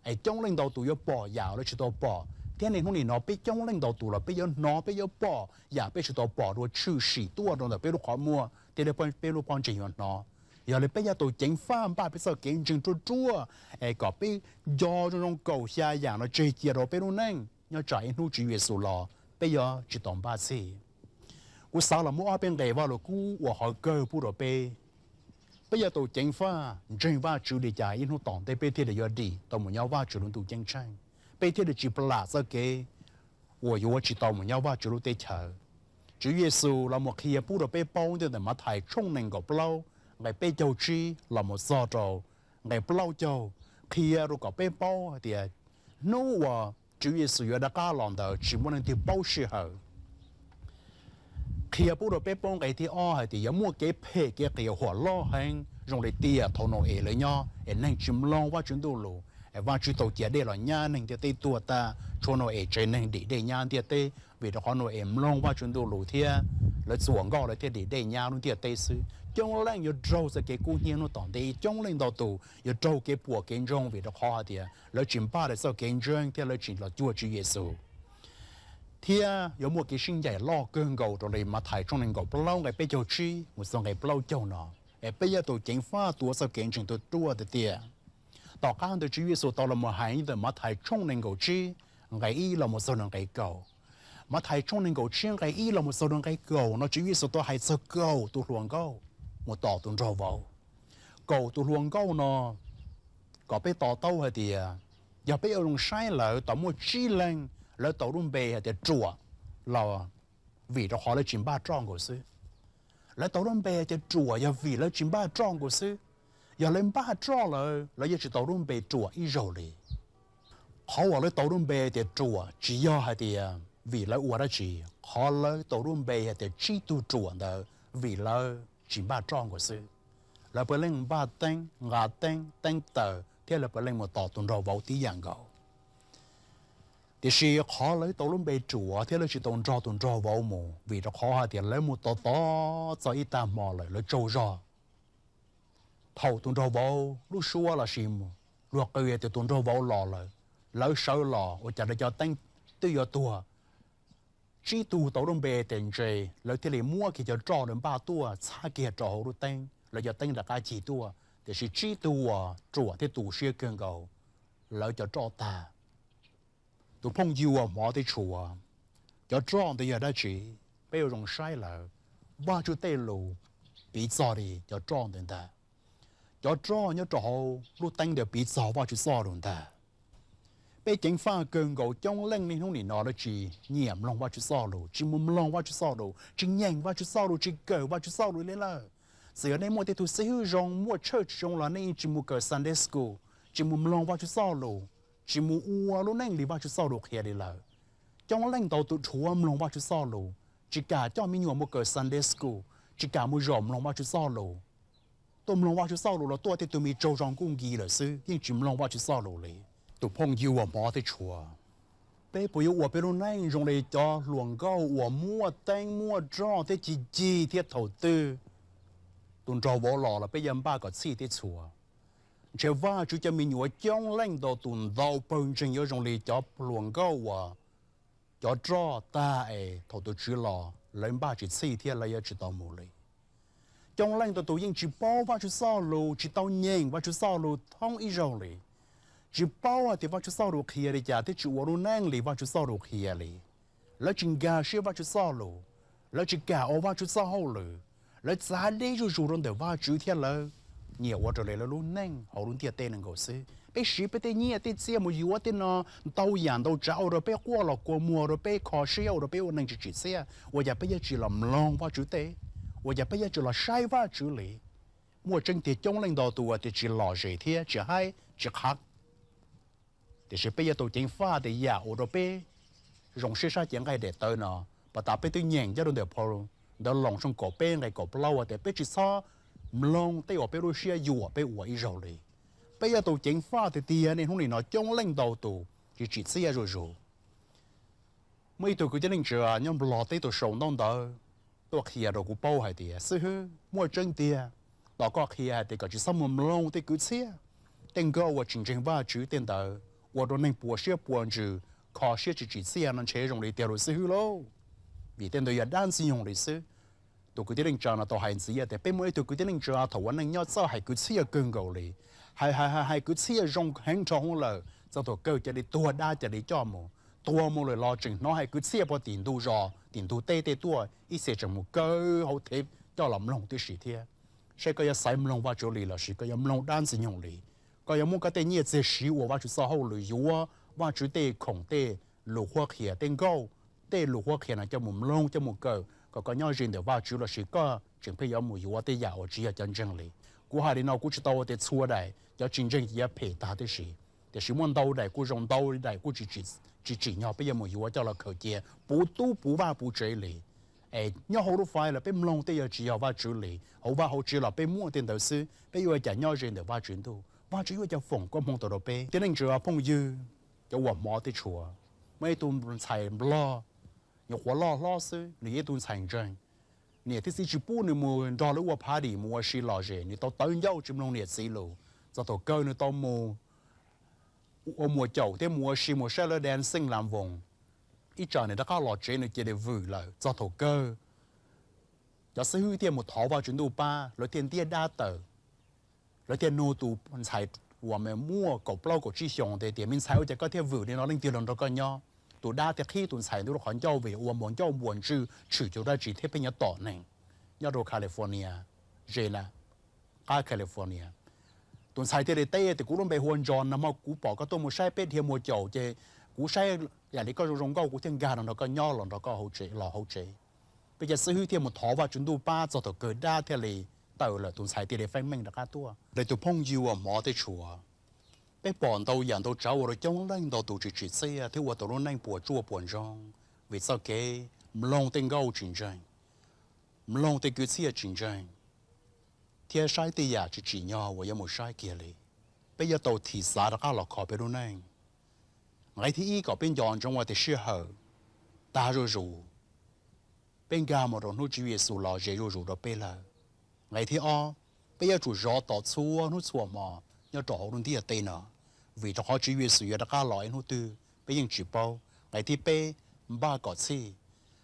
Es coob leej ntau tus yuav pom yam lawv tsis tau pom, thiab niaj hnub nim no peb coob leej ntau tus los peb yuav hnov peb yuav pom yam peb tsis tau pom dua tshwm sim tuaj rau ntawm peb lub qhov muag thiab peb lub pob ntseg yuav hnov. Yog li peb yuav tau ceev faj npaj peb txoj kev ntseeg ruaj ruaj, es kom peb nco zoo zoo kaum xya yam no tseg cia rau peb lub neej nyob tsam ib hnub Tswv Yexus los peb yuav tsis tau npaj txhij. Kuv xav los muab ob peb nqe Vajluskub ua qhov kawg pub rau peb. Peb yuav tau ceev faj ntseeg Vajtswv li cas ib hnub tom ntej peb thiaj li yuav dim tau mus nyob Vajtswv lub ntuj ceeb tsheej, peb thiaj li tsis plam txoj kev uas yuav tsis tau mus nyob Vajtswv lub teb chaws. Tswv Yexus los mus qhia pub rau peb paub ntawm Mathais tshooj nees nkaum plaub nqe peb caug tsib los mus txog rau nqe plaub caug, qhia rau kom peb paub hais tias hnub uas Tswv Yexus yuav rov qab los ntawd tsis muaj leej twg paub sij hawm. Qhia pub rau peb paub nqe thib ob hais tias yuav muaj kev phem kev qias huam loj heev zoo li tiam thaum Nau-es lawv nyob es neeg tsis mloog Vajtswv Ntuj lus, es Vajtswv tau cia dej los nyab neeg ntiaj teb tuag tag, tshuav Nau-es tsev neeg dim dej nyab ntiaj teb. Vim rau qhov Nau-es mloog Vajtswv Ntuj lus thiab lawv txuas nkauj lawv thiaj dim dej nyab lub ntiaj teb xwb. Coob leej yuav raug txoj kev kub hnyiab hnub tom ntej, coob leej ntau tus yuav raug kev puas kev ntsoog vim rau qhov hais tias lawv tsis npaj txoj kev ntseeg thiab lawv tsis los cuag Tswv Yexus. Thiab yuav muaj kev sib ncaim loj kawg nkaus raws li Mathais tshooj nees nkaum plaub nqe peb caug tsib mus txog nqe plaub caug no, es peb yuav tau ceev faj tuav txoj kev ntseeg ruaj ruaj tiag tiag. Tom qab ntawd Tswv Yexus tau los mus hais ntawm Mathais tshooj nees nkaum tsib nqe ib los mus txog nqe kaum. Mathais tshooj nees nkaum tsib nqe ib los mus txog nqe kaum no Tswv Yexus tau hais txog kaum tus hluas nkauj mus tom tus nraug vauv. Kaum tus hluas nkauj no, kom peb to taub hais tias yog peb ua zoo saib lawv tau muaj tsib leeg, lawv tau lub npe hais tias ruam los vim rau qhov lawv tsis npaj roj nkaus xwb. Lawv tau lub npe hais tias ruam yog vim lawv tsis npaj roj nkaus xwb. Yog lawv npaj roj lawm, lawv yeej tsis tau lub npe Ruam ib zaug li. Qhov uas lawv tau lub npe tias Ruam tsis yog hais tias vim lawv ua dab tsi, qhov lawv tau lub npe hais tias Tsib Tug Ruam ntawd vim lawv tsis npaj roj nkaus xwb. Lawv puav leej npaj teeb, nqa teeb, teeb taws thiab lawv puav leej mus tos tus nraug vauv tib yam nkaus. Tiam sis qhov lawv tau lub npe Ruam thiab lawv tsis tau nrog tus nraug vauv mus vim rau qhov hais tias lawv mus tos tos txog ib tag hmo lawm lawv tsaug zog. Thaum tus nraug vauv lub suab los sis luag qw tias tus nraug vauv los lawm, lawv sawv los ua cas lawv cov teeb twb yuav tuag. Tsib tug tau lub npe tes ntse, lawv thiaj li muab kiag cov roj lawv npaj tuaj txhab kiag rau hauv lub teeb, lawv cov teeb rov qab cig tuaj, tiam sis tsib tug uas ruam thiab tu siab kawg nkaus, lawv cov roj tag. Tus phooj ywg uas hmov thiab tshua, cov roj ntawd yog dab tsi? Peb yuav zoo saib lawm, Vajtswv tej lus piv txog li cov roj ntawd ntag. Cov roj nyob rau hauv lub teeb ntawd piv txog Vajtswv txoj lus ntag. Peb ceev faj kawg nkaus coob leej niaj hnub nim no lawv tsis nyiam mloog Vajtswv txoj lus, tsis mus mloog Vajtswv txoj lus, tsis nyeem Vajtswv txoj lus, tsis kawm Vajtswv txoj lus li lawm. Txawm yog nej muaj tej tug xib hwb zoo, muaj tshawj tsis zoo los nej yeej tsis mus kawm Sunday school, tsis mus mloog Vajtswv txoj lus, tsis mus ua lub neej li Vajtswv txoj lus qhia li lawm. Coob leej ntau tus rhuav mloog Vajtswv txoj lus, tsis kam coj me nyuam mus kawm Sunday school, tsis kam mus zaum mloog Vajtswv txoj lus. Tuaj mloog Vajtswv txoj lus los tuaj tej tug me tsaug zog nkuj nki lawm xwb, yeej tsis mloog Vajtswv txoj lus li. Tus phooj ywg uas hmov thiab tshua, peb puas yuav ua peb lub neej zoo li cov hluas nkauj uas muaj teeb muaj roj thiab cig cig thiab thaum twg tus nraug vauv los los peb yuav npaj kom txhij thiab txhua? Ntshe Vajtswv cov me nyuam coob leej ntau tus ntau pawg ntseeg yuav zoo li cov hluas nkauj uas cov roj tag es thaum tus Tswv los lawv npaj tsis txhij thiab lawv yuav tsis tau mus li. Coob leej ntau tus yeej tsis paub Vajtswv txoj lus, tsis tau nyeem Vajtswv txoj lus thoob ib zaug li, tsis paub hais tias Vajtswv txoj lus qhia li cas thiab tsis ua lub neej li Vajtswv txoj lus qhia li. Lawv tsis nkag siab Vajtswv txoj lus, lawv tsis kam ua Vajtswv txoj hauj lwm, lawv txav deb zuj zus rau ntawm Vajtswv thiab lawv nyiam ua raws li lawv lub neej hauv lub ntiaj teb no nkaus xwb. Peb siv peb tej nyiaj tej txiaj mus yuav tej no ntau yam ntau tsav ua rau peb quaj los kua muag, ua rau peb kho siab, ua rau peb ua neej tsis tsim txiaj, ua cas peb yuav tsis los mloog Vajtswv tej? Ua cas peb yuav tsis los saib Vajtswv li? Muaj tseeb tiag coob leej ntau tus uas tias tsis lom zem thiab tsis haib tsis qhav. Tiam sis peb yuav tau ceev faj tias yam ua rau peb zoo siab sab cev nqaij daim tawv no, pas tas peb twb nyeem nyob rau ntawm phau ntawv Loos tshooj kaum peb nqe kaum plaub tias peb tsis txhob mloog tej uas peb lub siab yuam peb ua ib zaug li. Peb yuav tau ceev faj tiag tiag niaj hnub nim no coob leej ntau tus tsis tsim txiaj zuj zus. Muaj ib tug kwv tij neej tsa nyob Nplog teb tus sau ntaub ntawv tuaj qhia rau kuv paub hais tias, xib hwb, muaj tseeb tiag, tos koj qhia hais tias kom tsis txhob mus mloog tej kwv txhiaj, tej nkauj uas tsis ntseeg Vajtswv tej ntawd ua rau neeg puas siab puas ntsws, kho siab tsis tsim txiaj no ntshe zoo li tiag lauj xib hwb lauj. Vim tej ntawd yog dab ntxwg nyoog li xwb. Tus kwv tij neej tsa no tau hais ntxiv tias peb muaj ib tug kwv tij neej tsa thaum ua neej nyob txawj hais kwv txhiaj kawg nkaus li, hais hais hais kwv txhiaj zoo heev nrho hwv lawm, txog thaum kawg cia li tuag dab cia li coj mus. Tuag mus lawm los tseem hnov hais kwv txhiaj puag tim ntug zos tim ntug teb tej tuaj, ib txhia tseem mus kaw hauv thev coj los mloog tib si thiab. Saib koj yuav xaiv mloog Vajtswv li lossis koj yuav mloog dab ntxwg nyoog li? Koj yuav muab koj tej nyiaj txiag siv ua Vajtswv txoj hauj lwm, yuav Vajtswv tej khoom, tej lus qhuab qhia, tej nkauj, tej lus qhuab qhia no coj mus mloog coj mus kawm kom koj nyob ze ntawm Vajtswv lossis koj tseem pheej yuav mus yuav tej yam uas tsis yog cov ntseeg li. Kuv hais li no kuv tsis tau ua tias txhua daim cov tsis ntseeg ces yuav phem tag tib si, tiam sis muaj ntau daim kuj zoo, ntau daim kuj tsis tsim nyog peb yuav mus yuav coj los khaws cia puv tub puv vaj puv tsev li. Es nyob hauv lub faiv los peb mloog tej yog tsis yog Vajtswv li, hauv vaj hauv tsev los peb muaj tej ntawd xwb, peb yuav ua cas nyob ze ntawm Vajtswv ntuj? Vajtswv yuav ua cas foom koob hmoov tau rau peb? Kwv tij neej tsa phooj ywg, cov uas hmov thiab tshua, muaj ib tug ntxhais Nplog, nyuam qhuav loj hlob xwb, nws yog ib tug ntxhais ntseeg. Niam thiab txiv tsis pub nws mus nrog lawv ua party mus ua si lom zem, nws tau tawv ncauj tsis mloog niam txiv lus. Txog thaum kawg nws tau mus ua muas caum thiab mus ua si mus saib lawv dancing las voos. Ib tsam nws rov qab los tsev nws cia li vwm lawm. Txog thaum kawg cov xib hwb thiaj mus thov Vajtswv ntuj pab, lawv thiaj ntiab dab tawm. Lawv thiaj nug tus ntxhais uas muaj kaum plaub kaum tsib xyoos tias, me ntxhais, ua cas koj thiaj vwm li no, leej twg los nrog koj nyob? Tus dab thiaj qhib tus ntxhais ntawd lub qhov ncauj vim ua npuas ncauj npuas ntswg tshwm cuag dab tsi thiab pheej nyob tom neeg nyob rau California, ze na, qab California. Tus ntxhais thiaj li teb tias, kuv lub npe hu ua Ntso, nag hmo kuv pom koj tuaj mus saib peb dhia muas caum ces kuv saib yam li koj zoo zoo nkauj kuv thiaj nkag los nrog koj nyob, los nrog koj los hauv tsev. Peb cov xib hwb thiaj mus thov Vajtswv ntuj pab, txog thaum kawg dab thiaj li tawm lawm, tus ntxhais thiaj li feeb meej rov qab tuaj. Li tus phooj ywg uas hmov thiab tshua, peb pom ntau yam ntau tsav ua rau coob leej ntau tus tsis tsim txiaj thiab ua tau lub neej puas tsuaj puas ntsoog vim txoj kev mloog tej nkauj tsis ntseeg, mloog tej kwv txhiaj tsis ntseeg, thiab saib tej yam tsis tsim nyog uas yuav mus saib kiag li. Peb yuav tau thim xav rov qab los kho peb lub neej. Nqe thib ib, kom peb nco ntsoov ua tias sij hawm tag zuj zus, peb nkag mus rau hnub Tswv Yexus los ze zuj zus rau peb lawm. Nqe thib ob, peb yuav tsum zov tos txhua hnub txhua hmo nyob rau hauv lub ntiaj teb no, vim rau qhov Tswv Yexus yuav rov qab los ib hnub twg peb yeej tsis paub. Nqe thib peb, npaj kom txhij,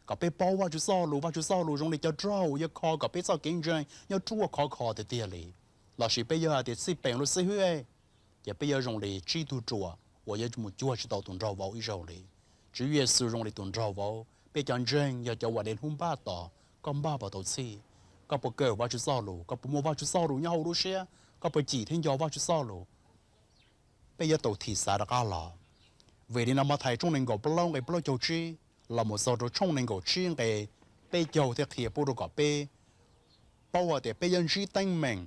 kom peb paub Vajtswv txoj lus. Vajtswv txoj lus zoo li cov rog uas yuav kho kom peb txoj kev ntseeg nyob ruaj khov kho tiag tiag li. Lossis peb yuav hais tias txhij peem lub xib hwb, ces peb yuav zoo li tsib tug ruam uas yuav mus cuag tsis tau tus nraug vauv ib zaug li. Tswv Yexus zoo li tus nraug vauv, peb cov ntseeg yog cov uas dej hnub npaj tos. Koj npaj puas tau txhij? Koj puas kawm Vajtswv txoj lus? Koj puas muaj Vajtswv txoj lus nyob hauv lub siab? Koj puas cim thiab nco Vajtswv txoj lus? Peb yuav tau thim xav rov qab los. Vim li no Mathais tshooj nees nkaum plaub nqe plaub caug tsib los mus txog rau tshooj nees nkaum tsib nqe peb caug thiaj qhia pub rau kom peb paub hais tias peb yuav ntsib teeb meem,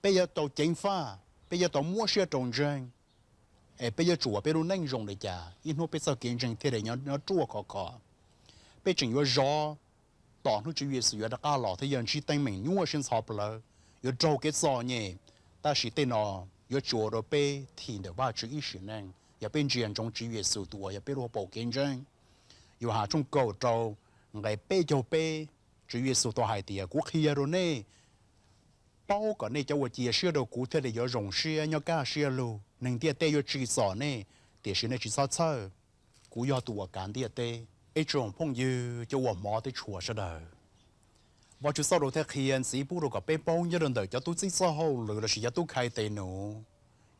peb yuav tau ceev faj, peb yuav tau muab siab rau ntseeg, es peb yuav tsum ua peb lub neej zoo li cas ib hnub peb txoj kev ntseeg thiaj li nyob ruaj khov kho. Peb tseem yuav zov tos hnub Tswv Yexus yuav rov qab los thiab yuav ntsib teeb meem nyuaj siab ntxhov plawv, yuav raug kev txom nyem, tab sis tej no yuav tsis ua rau peb thim ntawm Vajtswv ib sim neej yog peb ntsia ntsoov Tswv Yexus tus uas yog peb lub hauv paus kev ntseeg. Yauhas tshooj kaum rau nqe peb caug peb, Tswv Yexus tau hais tias, kuv qhia rau nej paub kom nej cov uas cia siab rau kuv thiaj li yuav zoo siab nyob kaj siab lug. Neeg ntiaj teb yuav tsim txom nej, tiam sis nej tsis txhob txhawj, kuv yog tus uas kav ntiaj teb. Ib tsoom phooj ywg cov uas hmov thiab tshua sawv daws, Vajtswv txoj lus thiaj qhia ntxiv pub rau kom peb paub nyob rau ntawm cov tub txib txoj hauj lwm lossis cov tub khai tes num.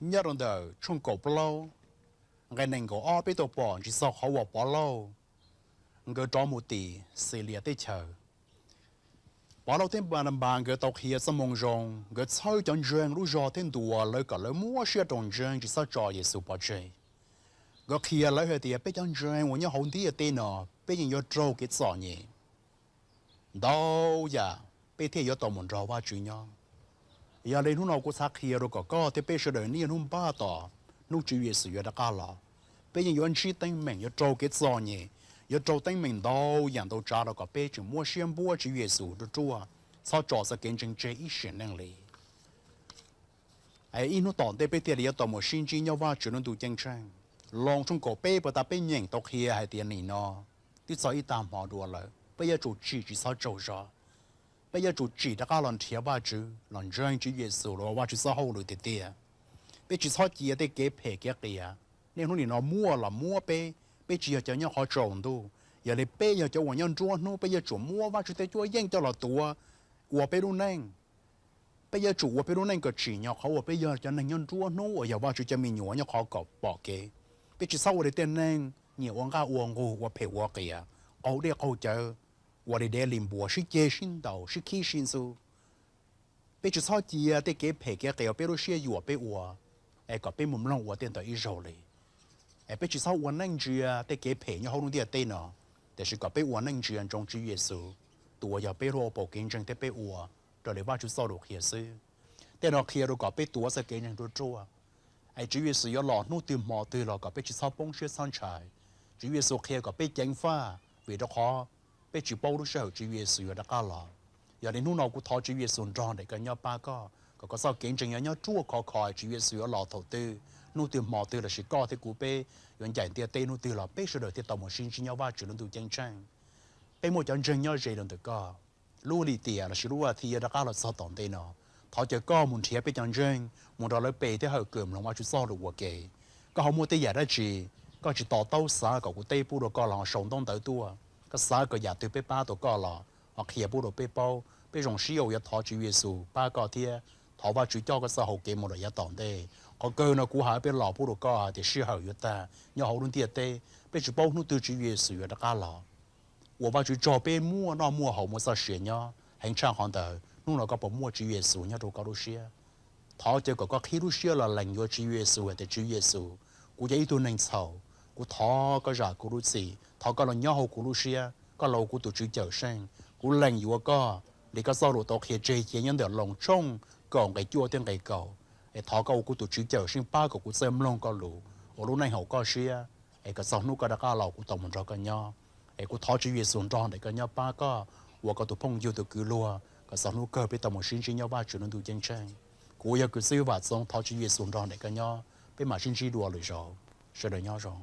Nyob rau ntawm tshooj kaum plaub nqe nees nkaum ob peb tau pom ntsis txog qhov uas Pov Lauj nkawd rov mus tim Xilias teb chaws. Pov Lauj thiab Npananpas nkawd tau qhia txoj moo zoo, nkawd txhawb cov ntseeg lub zog thiab ntuas lawv kom lawv muab siab rau ntseeg tsis txhob tso Yexus pov tseg. Nkawd qhia lawv hais tias peb cov ntseeg uas nyob hauv ntiaj teb no peb yeej yuav raug kev txom nyem ntau yam peb thiaj yuav tau mus nrog Vajtswv nyob. Yog li hnub no kuv xav qhia rau kom koj thiab peb sawv daws niaj hnub npaj tos hnub Tswv Yexus yuav rov qab los. Peb yeej yuav ntsib teeb meem, yuav raug kev txom nyem, yuav raug teeb meem ntau yam ntau tsav los kom peb tseem muab siab npuab Tswv Yexus ruaj ruaj, txhob tso txoj kev ntseeg tseg ib sim neej li. Ib hnub tom ntej peb thiaj li yuav tau mus sib ntsib nyob Vajtswv lub ntuj ceeb tsheej. Loos tshooj kaum peb puas tas peb nyeem tau qhia hais tias nim no twb txog ib tag hmo dua lawm, peb yuav tsum tsim tsis txhob tsaug zog. Peb yuav tsum tsim rov qab los nrhiav Vajtswv, los ntseeg Tswv Yexus, los ua Vajtswv txoj hauj lwm tiag tiag. Peb tsis txhob cia tej kev phem kev qias niaj hnub nim no muaj los muab peb, peb tsis yog cov nyob qhov tsaus ntuj. Yog li peb yog cov uas nyob nruab hnub, peb yuav tsum muab Vajtswv tej cuab yeej coj los tuav ua peb lub neej. Peb yuav tsum ua peb lub neej kom tsim nyog qhov uas peb yog cov neeg nyob nruab hnub uas yog Vajtswv cov me nyuam nyob qhov kom pom kev. Peb tsis txhob ua li tej neeg nyiam ua nqaj ua nqug, ua phem ua qias, qaug dej qaug cawv, ua li dev li npua, sib ceg sib ntaus, sib khib sib ntxub. Peb tsis txhob cia tej kev phem kev qias uas peb lub siab yuam peb ua, es kom peb mus mloog ua tej ntawd ib zaug li. Es peb tsis txhob ua neej ntsia tej kev phem nyob hauv lub ntiaj teb no, tiam sis kom peb ua neej ntsia ntsoov Tswv Yexus, tus uas yog peb lub hauv paus kev ntseeg thiab peb ua raws li Vajtswv txoj lus qhia xwb. Tej no qhia rau kom peb tuav txoj kev ntseeg ruaj ruaj, es Tswv Yexus yuav los hnub twg hmo twg los kom peb tsis txhob poob siab txhob ntshai. Tswv Yexus qhia kom peb ceev faj, vim rau qhov peb tsis paub lub sij hawm Tswv Yexus yuav rov qab los. Yog li hnub no kuv thov Tswv Yexus nrog nraim koj nyob pab koj, kom koj txoj kev ntseeg yuav nyob ruaj khov kho, Tswv Yexus yuav los thaum twg, hnub twg hmo twg, lossis koj thiab kuv peb yuav ncaim ntiaj teb hnub twg los peb sawv daws thiaj tau mus sib ntsib nyob Vajtswv lub ntuj ceeb tsheej. Peb muaj cov ntseeg nyob ze rau ntawm koj, lub lim tiam lossis lub a thiv yuav rov qab los txog tom ntej no, thov caw koj mus nrhiav peb cov ntseeg mus nrog lawv pe thiab hawm kawm mloog Vajtswv txoj lus ua ke. Koj ho muaj tej yam dab tsi koj tsis to taub xav kom kuv teb pub rau koj los ho sau ntaub ntawv tuaj. Koj xav kom yam twg peb pab tau koj los ho qhia pub rau peb paub. Peb zoo siab uas yuav thov Tswv Yexus pab koj thiab thov Vajtswv coj koj txoj hau kev mus rau yav tom ntej. Qhov kawg no kuv hais peb los pub rau koj hais tias sij hawm yuav tag nyob hauv lub ntiaj teb, peb tsis paub hnub twg Tswv Yexus yuav rov qab los. Ua Vajtswv tsaug peb muaj noj muaj haus muaj txoj sia nyob, heev tshaj qhov ntawd hnub no koj puas muaj Tswv Yexus nyob rau koj lub siab? Thov caw kom koj qhib lub siab los lees yuav Tswv Yexus hais tias, Tswv Yexus, kuv yog ib tug neeg txhaum, kuv thov koj zam kuv lub txim, thov koj los nyob hauv kuv lub siab, koj los ua kuv tus Tswv Cawmseej. Kuv lees yuav koj, Li koj txoj lus tau qhia tseg cia nyob ntawm Loos tshooj kaum nqe cuaj thiab nqe kaum, es thov koj ua kuv tus Tswv cawm seej pab kom kuv txawj mloog koj lus ua lub neej haum koj siab, es kom txog hnub koj rov qab los kuv tau mus nrog koj nyob. Es kuv thov Tswv Yexus nrog nraim koj nyob pab koj, ua koj tus phooj ywg tus kwv luag kom txog hnub kawg peb tau mus sib ntsib nyob Vajtswv lub ntuj ceeb tsheej. Kuv yog kwv txwv Vam Txoov, thov Tswv Yexus nrog nraim koj nyob, peb mam sib ntsib dua lwm zaus. Sawv daws nyob zoo.